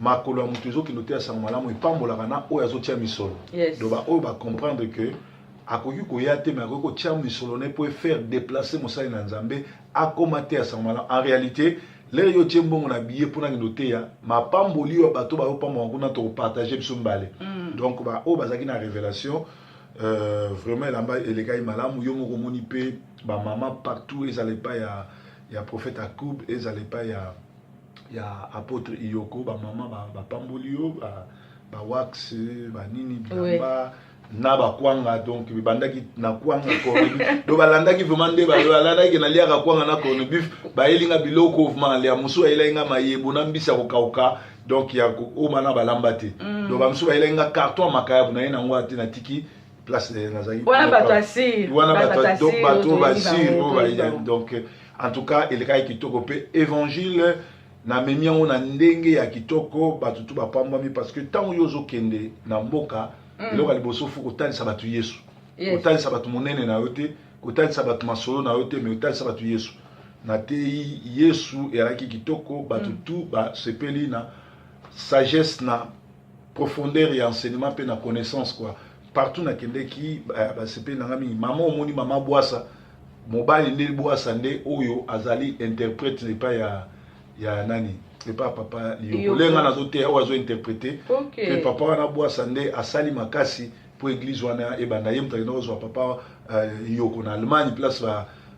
makolo ya moto ezokende oteya sango malamu, epambolaka na oyo azotia misolo. Donc baoyo bacomprendre que akoki koya te, mais akoki kotia misolo ne mpo efaire déplacer mosali na Nzambe akóma te ya sango malamu. En réalité, lere yo otie mbongo na billet mpona kende oteya, mapamboli oyo bato bayopamboka kuna, tokopartage biso mibale. Donc baoyo bazalaki na révélation, vraiment elamba elekaki malamu. Yo moko omoni mpe bamama partout, ezala epai ya prophète Akub, ezala epai ya apôtre Iyoko, bamama bapamboli yo bawax, banini, bilamba na bakwanga. Donc ebandaki na kwanga, corned beef. Donc balandaki vraiment nde balandaki naliaka kwanga na corned beef, bayelinga biloko vraiment nalia. Mosusu bayelaki nga mayebo na mbisi ya kokauka, donc ya oma na balamba te. Donc bamosusu bayelaki nga carton ya makayabu na ye nango te, natiki place nazalaki. Wana bato asir. Wana bato, donc bato basir oyo. Donc en tout cas elekaki kitoko mpe évangile namemi yango na ndenge ya kitoko, bato tu bapambwami, parce que ntango yo ozokende na mboka, eloko ya liboso faut kotalisa bato Yesu. Kotalisa bato monene na yo te, kotalisa bato masolo na yo te, mais kotalisa bato Yesu. Nateyi Yesu, ezalaki kitoko, bato tu basepeli na Sagesse na profondeur ya enseignement mpe na connaissance, quoi. Partout nakendeki, basepeli na nga mingi. Mama, omoni mama Bwasa, mobali nde Bwasa nde oyo azali interprète epai ya nani, epai ya papa Liyoko. Ndenge nga nazoteya, oyo azointerprete. Mpe papa wana Bwasa nde asali makasi mpo église wana ebanda. Ye moto akenda kozwa papa Yoko na Allemagne, place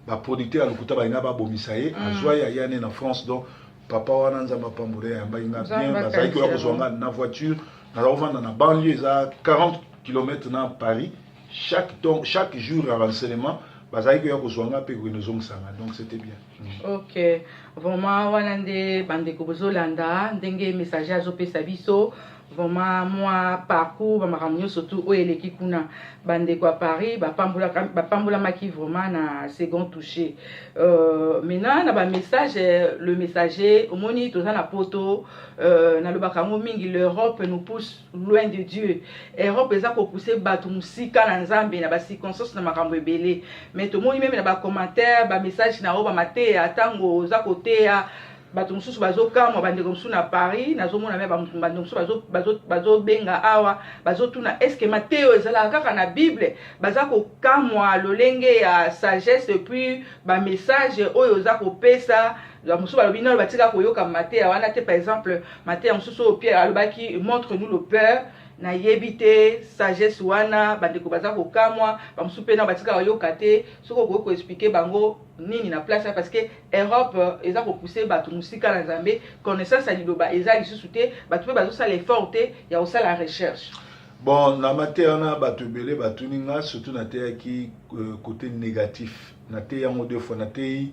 baproducteur ya lokuta balinga babomisa ye. Azwa ye, aya ne na France. Donc papa wana, Nzambe apambola ye, ayambaki nga bien. Bazalaki koya kozwa nga na voiture. Naza kovanda na banlieue, eza 40 km na Paris. Chaque, donc, chaque jour ya renseignement, bazalaki koya kozwa nga mpe kokende ozongisa nga. Donc c'était bien. Ok, vraiment wana nde bandeko bozolanda ndenge messager azopesa biso vraiment mwa parcours, bamakambo nyonso tu oyo eleki kuna. Bandeko ya Paris bapambolamaki vraiment na second touché. Maintenant na bamessage, le messager, omoni toza na poto, nalobaka yango mingi, l'Europe nous pousse loin de Dieu. Europe eza kopousse bato mosika na Nzambe na bacirconstance, na makambo ebele. Mais tomoni même na bacommentaire, bamessage na oyo bamateya, ntango oza koteya, bato mosusu bazokamwa. Bandeko mosusu na Paris, nazomona me bandeko mosusu bazobenga awa, bazotuna: est ce que mateyo ezalaka kaka na Bible? Baza kokamwa lolenge ya sagesse et puis bamessage oyo oza kopesa. Mosusu balobi nano batika koyoka mateya wana te. Par exemple, mateya mosusu oyo Pierre alobaki: "Montre nous le Père." Nayebi te sagesse wana, bandeko baza kokamwa. Bamosusu mpe nano batika koyoka te. Soki okoki koexpliquer bango nini na place, parce que Europe eza kopousse bato mosika na Nzambe, connaissance ya liloba eza lisusu te, bato mpe bazosala effort te ya kosala recherche. Bon, na mateya wana, bato ebele batuni nga, surtout nateyaki côté négatif. Nateyi yango deux fois. Nateyi,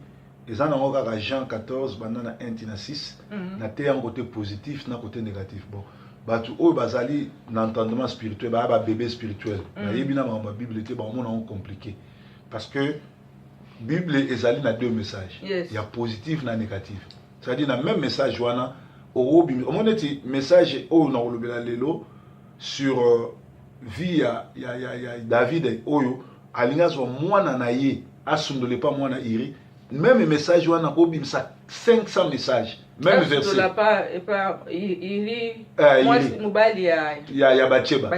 eza nango kaka Jean 14, banda na 1 tina 6. Nateyi yango côté positif na côté négatif. Bon, bato oyo bazali na entendement spirituel, baya babébé spirituel, bayebi na makambo ya Bible te, baomona yango compliqué, parce que Bible ezali na deux messages, ya positif na négatif. C'est-à-dire na même message wana okobimi, omoni neti message oyo na kolobela lelo sur vie ya David oyo alingi azwa mwana na ye, asundola epa mwana Uri. Même message wana kobimisa 500 messages, même verset. Mobali ya ya Batsheba.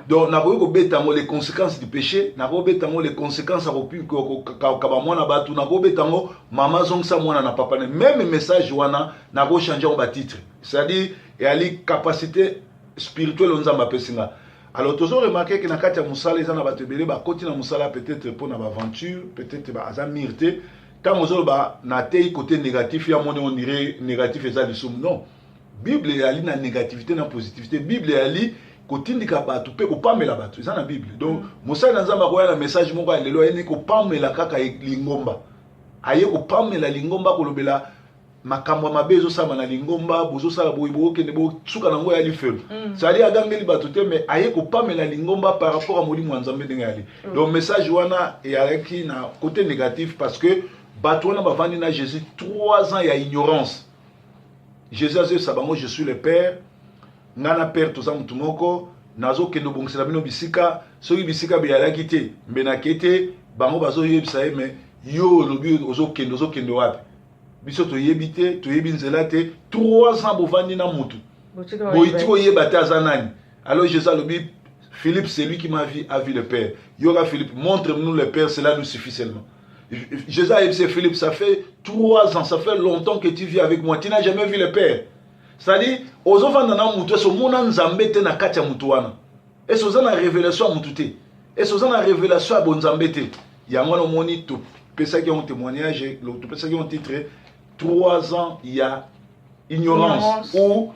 Donc nakoki kobeta yango les conséquences du péché, nakoki kobeta yango les conséquences ya kokaba mwana bato, nakoki kobeta yango mama azongisa mwana na papa ne. Même message wana, nakochange yango batitre. C'est-à-dire eyali capacité spirituelle oyo Nzambe apesi nga. Alors tozo remarquer ke na kati ya mosala, eza na bato ebele bakoti na mosala peut-être mpo na baaventure, peut-être aza mûr te. Ntango ozoloba natei côté négatif, ya moni on dirait négatif eza lisumu. Non, Bible eyali na négativité na positivité. Bible eyali kotindika bato mpe kopamela bato, eza na Bible. Donc mosali na Nzambe akoya na message moko ya lelo, ayeni kopamela kaka lingomba, aye kopamela lingomba, kolobela makambo ya mabe ezosalama na lingomba, bozosala boye, bokende, bosuka nango ya lifelo. C'est-à-dire agangeli bato te, mais aye kopamela lingomba par rapport à molimo ya Nzambe ndenge yali. Donc message wana eyalaki na côté négatif, parce que bato wana bavandi na Jésus 3 ans ya ignorance. Jésus azoyebisa bango: "Je suis le Père, ngai na Père toza motu moko, nazokende obongisela bino bisika. Soki bisika beyalaki te, mbe nake te." Bango bazoyebisa ye: "Mais yo olobi ozokende, ozokende wapi? Biso toyebi te, toyebi nzela te." 3 ans bovandi na motu, boyiti koyeba te aza nani. Alors Jésus alobi: "Philippe, celui qui m'a vu a vu le Père. Yoka Philippe, montre-nous le Père, cela nous suffit seulement." Jésus a dit: "Philippe, ça fait 3 ans, ça fait longtemps que tu vis avec moi, tu n'as jamais vu le Père." C'est-à-dire ozovanda na motu, ese omona Nzambe te na kati ya motu wana? Ese oza na révélation ya motu te? Ese oza na révélation ya bonzambe te? Yango wana omoni topesaki yango témoignage, topesaki yango titre 3 ans ya ignorance ou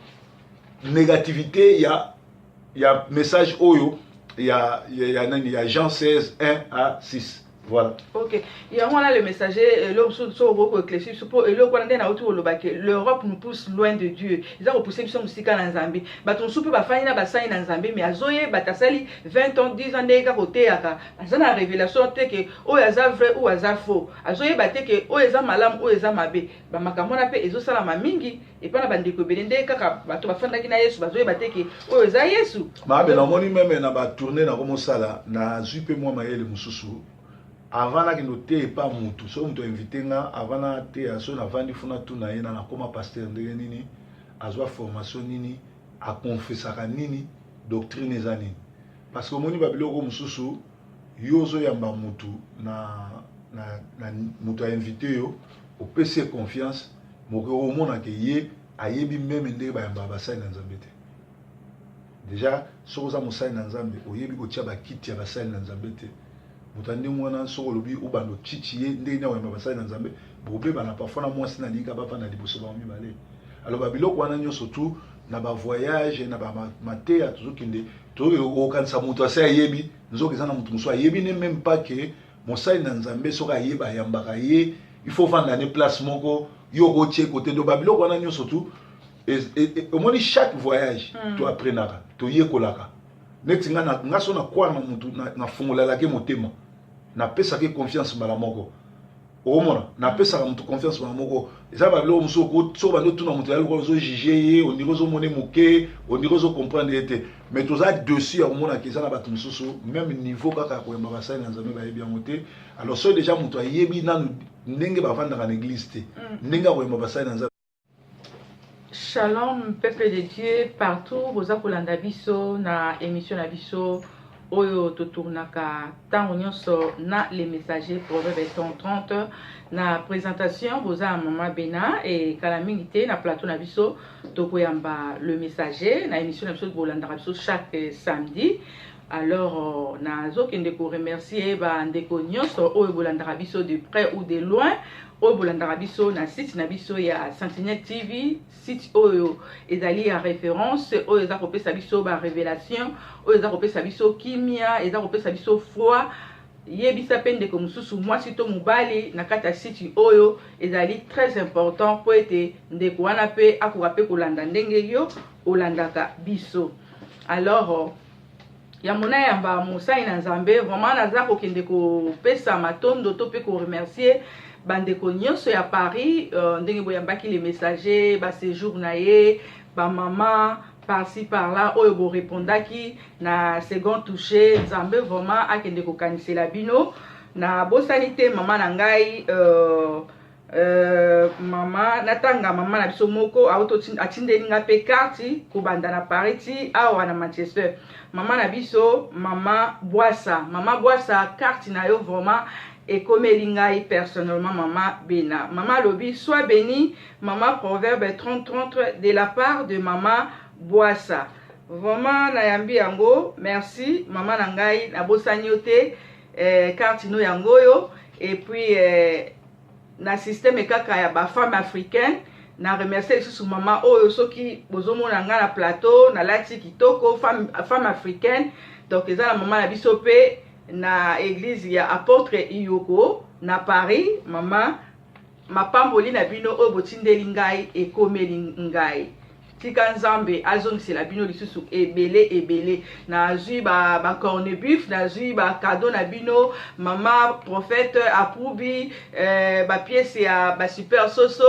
négativité ya message oyo ya nani, ya Jean 16 1 à 6, voilà. Ok, yango wana le messager, eloko mosusu so okoki koéclaircir biso, mpo eloko wana nde nauti koloba ke l'Europe nous pousse loin de Dieu, eza kopousse biso mosika na Nzambe. Bato mosusu mpe bafandi na basali na Nzambe, mais azoyeba te. Asali 20 ans, 10 ans, ndenge kaka oteyaka, aza na révélation te ke oyo aza vrai, oyo aza faux. Azoyeba te ke oyo eza malamu, oyo eza mabe. Bamakambo wana mpe ezosalama mingi epai na bandeko ebele, ndenge kaka bato bafandaki na Yesu, bazoyeba te ke oyo eza Yesu. Mabe, namoni même na batournée nakomosala, nazwi mpe mwa mayele mosusu. Avant nakende oteya epa mutu, soki moto ainvite nga, avant nateya, so navandi funa, tuna ye na nakóma pasteur ndenge nini, azwa formation nini. Aconfessaka nini? Doctrine eza nini? Parce que omoni babiloko mosusu, yo ozoyamba mutu na moto ainvite yo, opesi ye confiance, moke omonake ye ayebi même ndenge bayambaka basali na Nzambe te. Déjà, soki oza mosali na Nzambe, oyebi kotia bakiti ya basali na Nzambe te, moto ya ndenge wana, soki olobi obanda otiti ye ndenge nini akoyamba basali na Nzambe, bobebana parfois na mwasi na linga bavanda liboso bango mibale. Alors, babiloko wana nyonso tu na bavoyage, na bamateya tozokende, tokokanisa moto ase ayebi, nzoka eza na moto mosusu ayebi ne même pas ke mosali na Nzambe, soki ayeba ayambaka ye, il faut vanda ne place moko, yo okotie kote. Do babiloko wana nyonso tu, omoni, chaque voyage toapprenaka, toyekolaka. Neti nga, nga so nakwara na motu, nafungolalaki motema, napesaki confiance mbala moko. Okomona napesaka motu confiance mbala moko. Eza babiloko mosusu, soki bandi otuna moto ya lokola ozojuge ye, ondire ozomona moke, ondire ozocomprendre ye te. Mais toza dessus ya komonaka eza na bato mosusu, même niveau kaka ya koyamba basali na Nzambe, bayebi yango te. Alors, soki déjà moto ayebi nanu ndenge bavandaka na église te, ndenge akoyamba basali na Nzambe. Shalom, peuple de Dieu partout boza kolanda biso na émission na biso oyo totournaka ntango nyonso na Les Messagers Proverbe 30. Na présentation boza ya Mama Bena. Ekala mingi te, na plateau na biso tokoyamba Le Messager na émission na biso bolandaka biso chaque samedi. Alors, nazokende koremercier bandeko nyonso oyo bolandaka biso de près ou de loin, oyo bolandaka biso na site na biso ya Sentinelle TV, site oyo ezali ya référence, oyo eza kopesa biso barévélation, oyo eza kopesa biso kimia, eza kopesa biso foi. Yebisa mpe ndeko mosusu, mwasi to mobali, na kati ya site oyo ezali très important, mpo ete ndeko wana mpe akoka mpe kolanda ndenge yo olandaka biso. Alors, yambo nayamba mosali na Nzambe, vraiment naza kokende kopesa matondo to mpe koremercier bandeko nyonso ya Paris, ndenge boyambaki Le Messager, baséjour na ye, bamama par-ci par-là oyo borépondaki na second touché. Nzambe vraiment akende kokanisela bino. Nabosani te mama na ngai, mama natanga, mama na biso moko atindeli nga mpe carte kobanda na Paris ti awa na Manchester, mama na biso, Mama Bwasa. Mama Bwasa, carte na yo vraiment ekomeli ngai personnellement, Mama Bena. Mama alobi: "Sois béni, mama Proverbe 30 30, de la part de Mama Bwasa." Vraiment nayambi yango, merci mama na ngai, nabosani yo te. Carte no yango oyo. Et puis na système kaka ya bafemme africaine, na remercie lisusu mama oyo. Soki bozomona ngai na plateau nalati kitoko, femme africaine, donc eza na mama na biso mpe na église ya apôtre Iyoko na Paris. Mama, mapamboli na bino oyo botindeli ngai ekomeli ngai. Tika Nzambe azongisela bino lisusu ebele ebele. Nazwi bacorned-beef, ba nazwi bacadeau na bino, mama prophète Aproubi, bapièce ya basuper soso,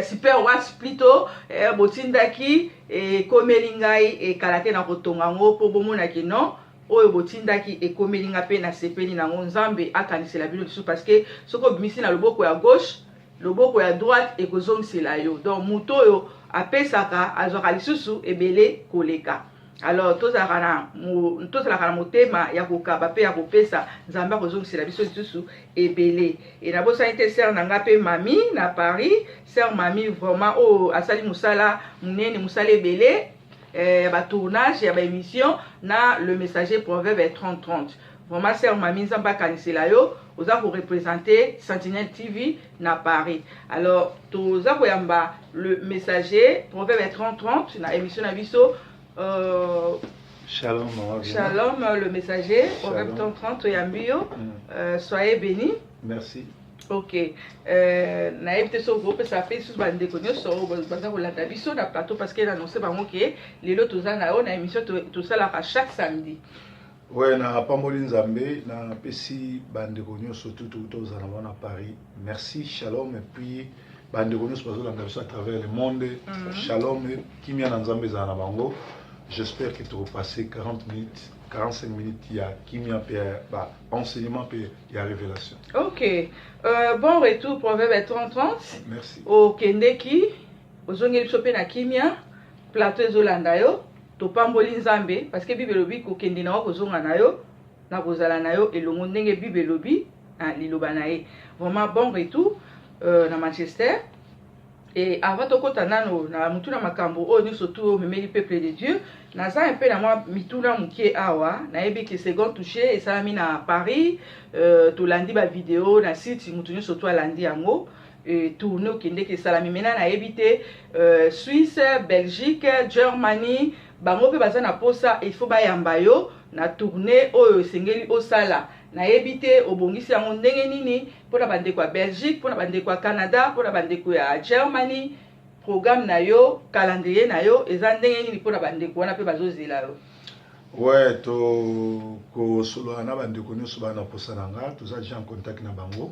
super wax plutôt, botindaki ekomeli ngai. Ekala te na kotonga yango mpo bomonaki non, oyo botindaki ekomeli nga mpe nasepeli nango. Nzambe akanisela bino lisusu, parce que soki obimisi na loboko ya gauche, loboko ya droite ekozongisela yo. Donc moto oyo apesaka azwaka lisusu ebele koleka. Alors, tozalaka na motema ya kokaba mpe ya kopesa, Nzambe akozongisela biso lisusu ebele. E nabosani te sœur na nga mpe Mami na Paris, sœur Mami vraiment oyo asali mosala monene, mosala ebele ya batournage ya baémission na Le Messager Proverbe 30 30. Vraiment, sœur Mami, Nzambe akanisela yo, oza koreprésente Sentinelle TV na Paris. Alors, toza koyamba Le Messager Proverbe 30 30 na émission na biso. Shalom, maman. Shalom, Le Messager Proverbe 30 30, toyambi yo. Soyez béni. Merci. Ok, nayebi te soki okopesa mpe lisusu bandeko nyonso oyo baza kolanda biso na plateau, parce que annonce bango ke lelo toza na yo na émission tosalaka chaque samedi. Ouais, napamboli Nzambe, napesi bandeko nyonso tutu tozala wana Paris, merci, shalom. Et puis bandeko nyonso bazolanda biso à travers le monde, shalom, kimia na Nzambe ezala na bango. J'espère que tokopasser 40 minutes, 45 minutes ya kimia mpe ya ba enseignement mpe ya révélation. Ok, bon retour, Proverbe 30 30. Merci. Okendeki, ozongeli biso mpe na kimia. Plateau ezolanda yo. Topamboli Nzambe parce que Bible elobi kokende na yo, kozonga na yo, na kozala na yo elongo, ndenge Bible elobi na liloba na ye. Vraiment, bon retour na Manchester. Et avant tokɔta nano na mutuna makambo oyo nyonso tu omemeli peuple de Dieu, naza mpe na mwa mituna moke awa. Nayebi ke Second Touche esalami na Paris, tolandi bavideo na site, motu nyonso tu alandi yango. Tournée okendeki esalami. Mena nayebi te, Suisse, Belgique, Germany, bango mpe baza na posa, il faut bayamba yo na tournée oyo esengeli osala. Nayebi te obongisi yango ndenge nini mpona bandeko ya Belgique, mpona bandeko ya Canada, mpona bandeko ya Germany. Programme na yo, calendrier na yo eza ndenge nini mpona bandeko wana mpe bazozela yo? Ouais, tokosolola na bandeko nyonso bana posa na nga. Toza déjà en contact na bango.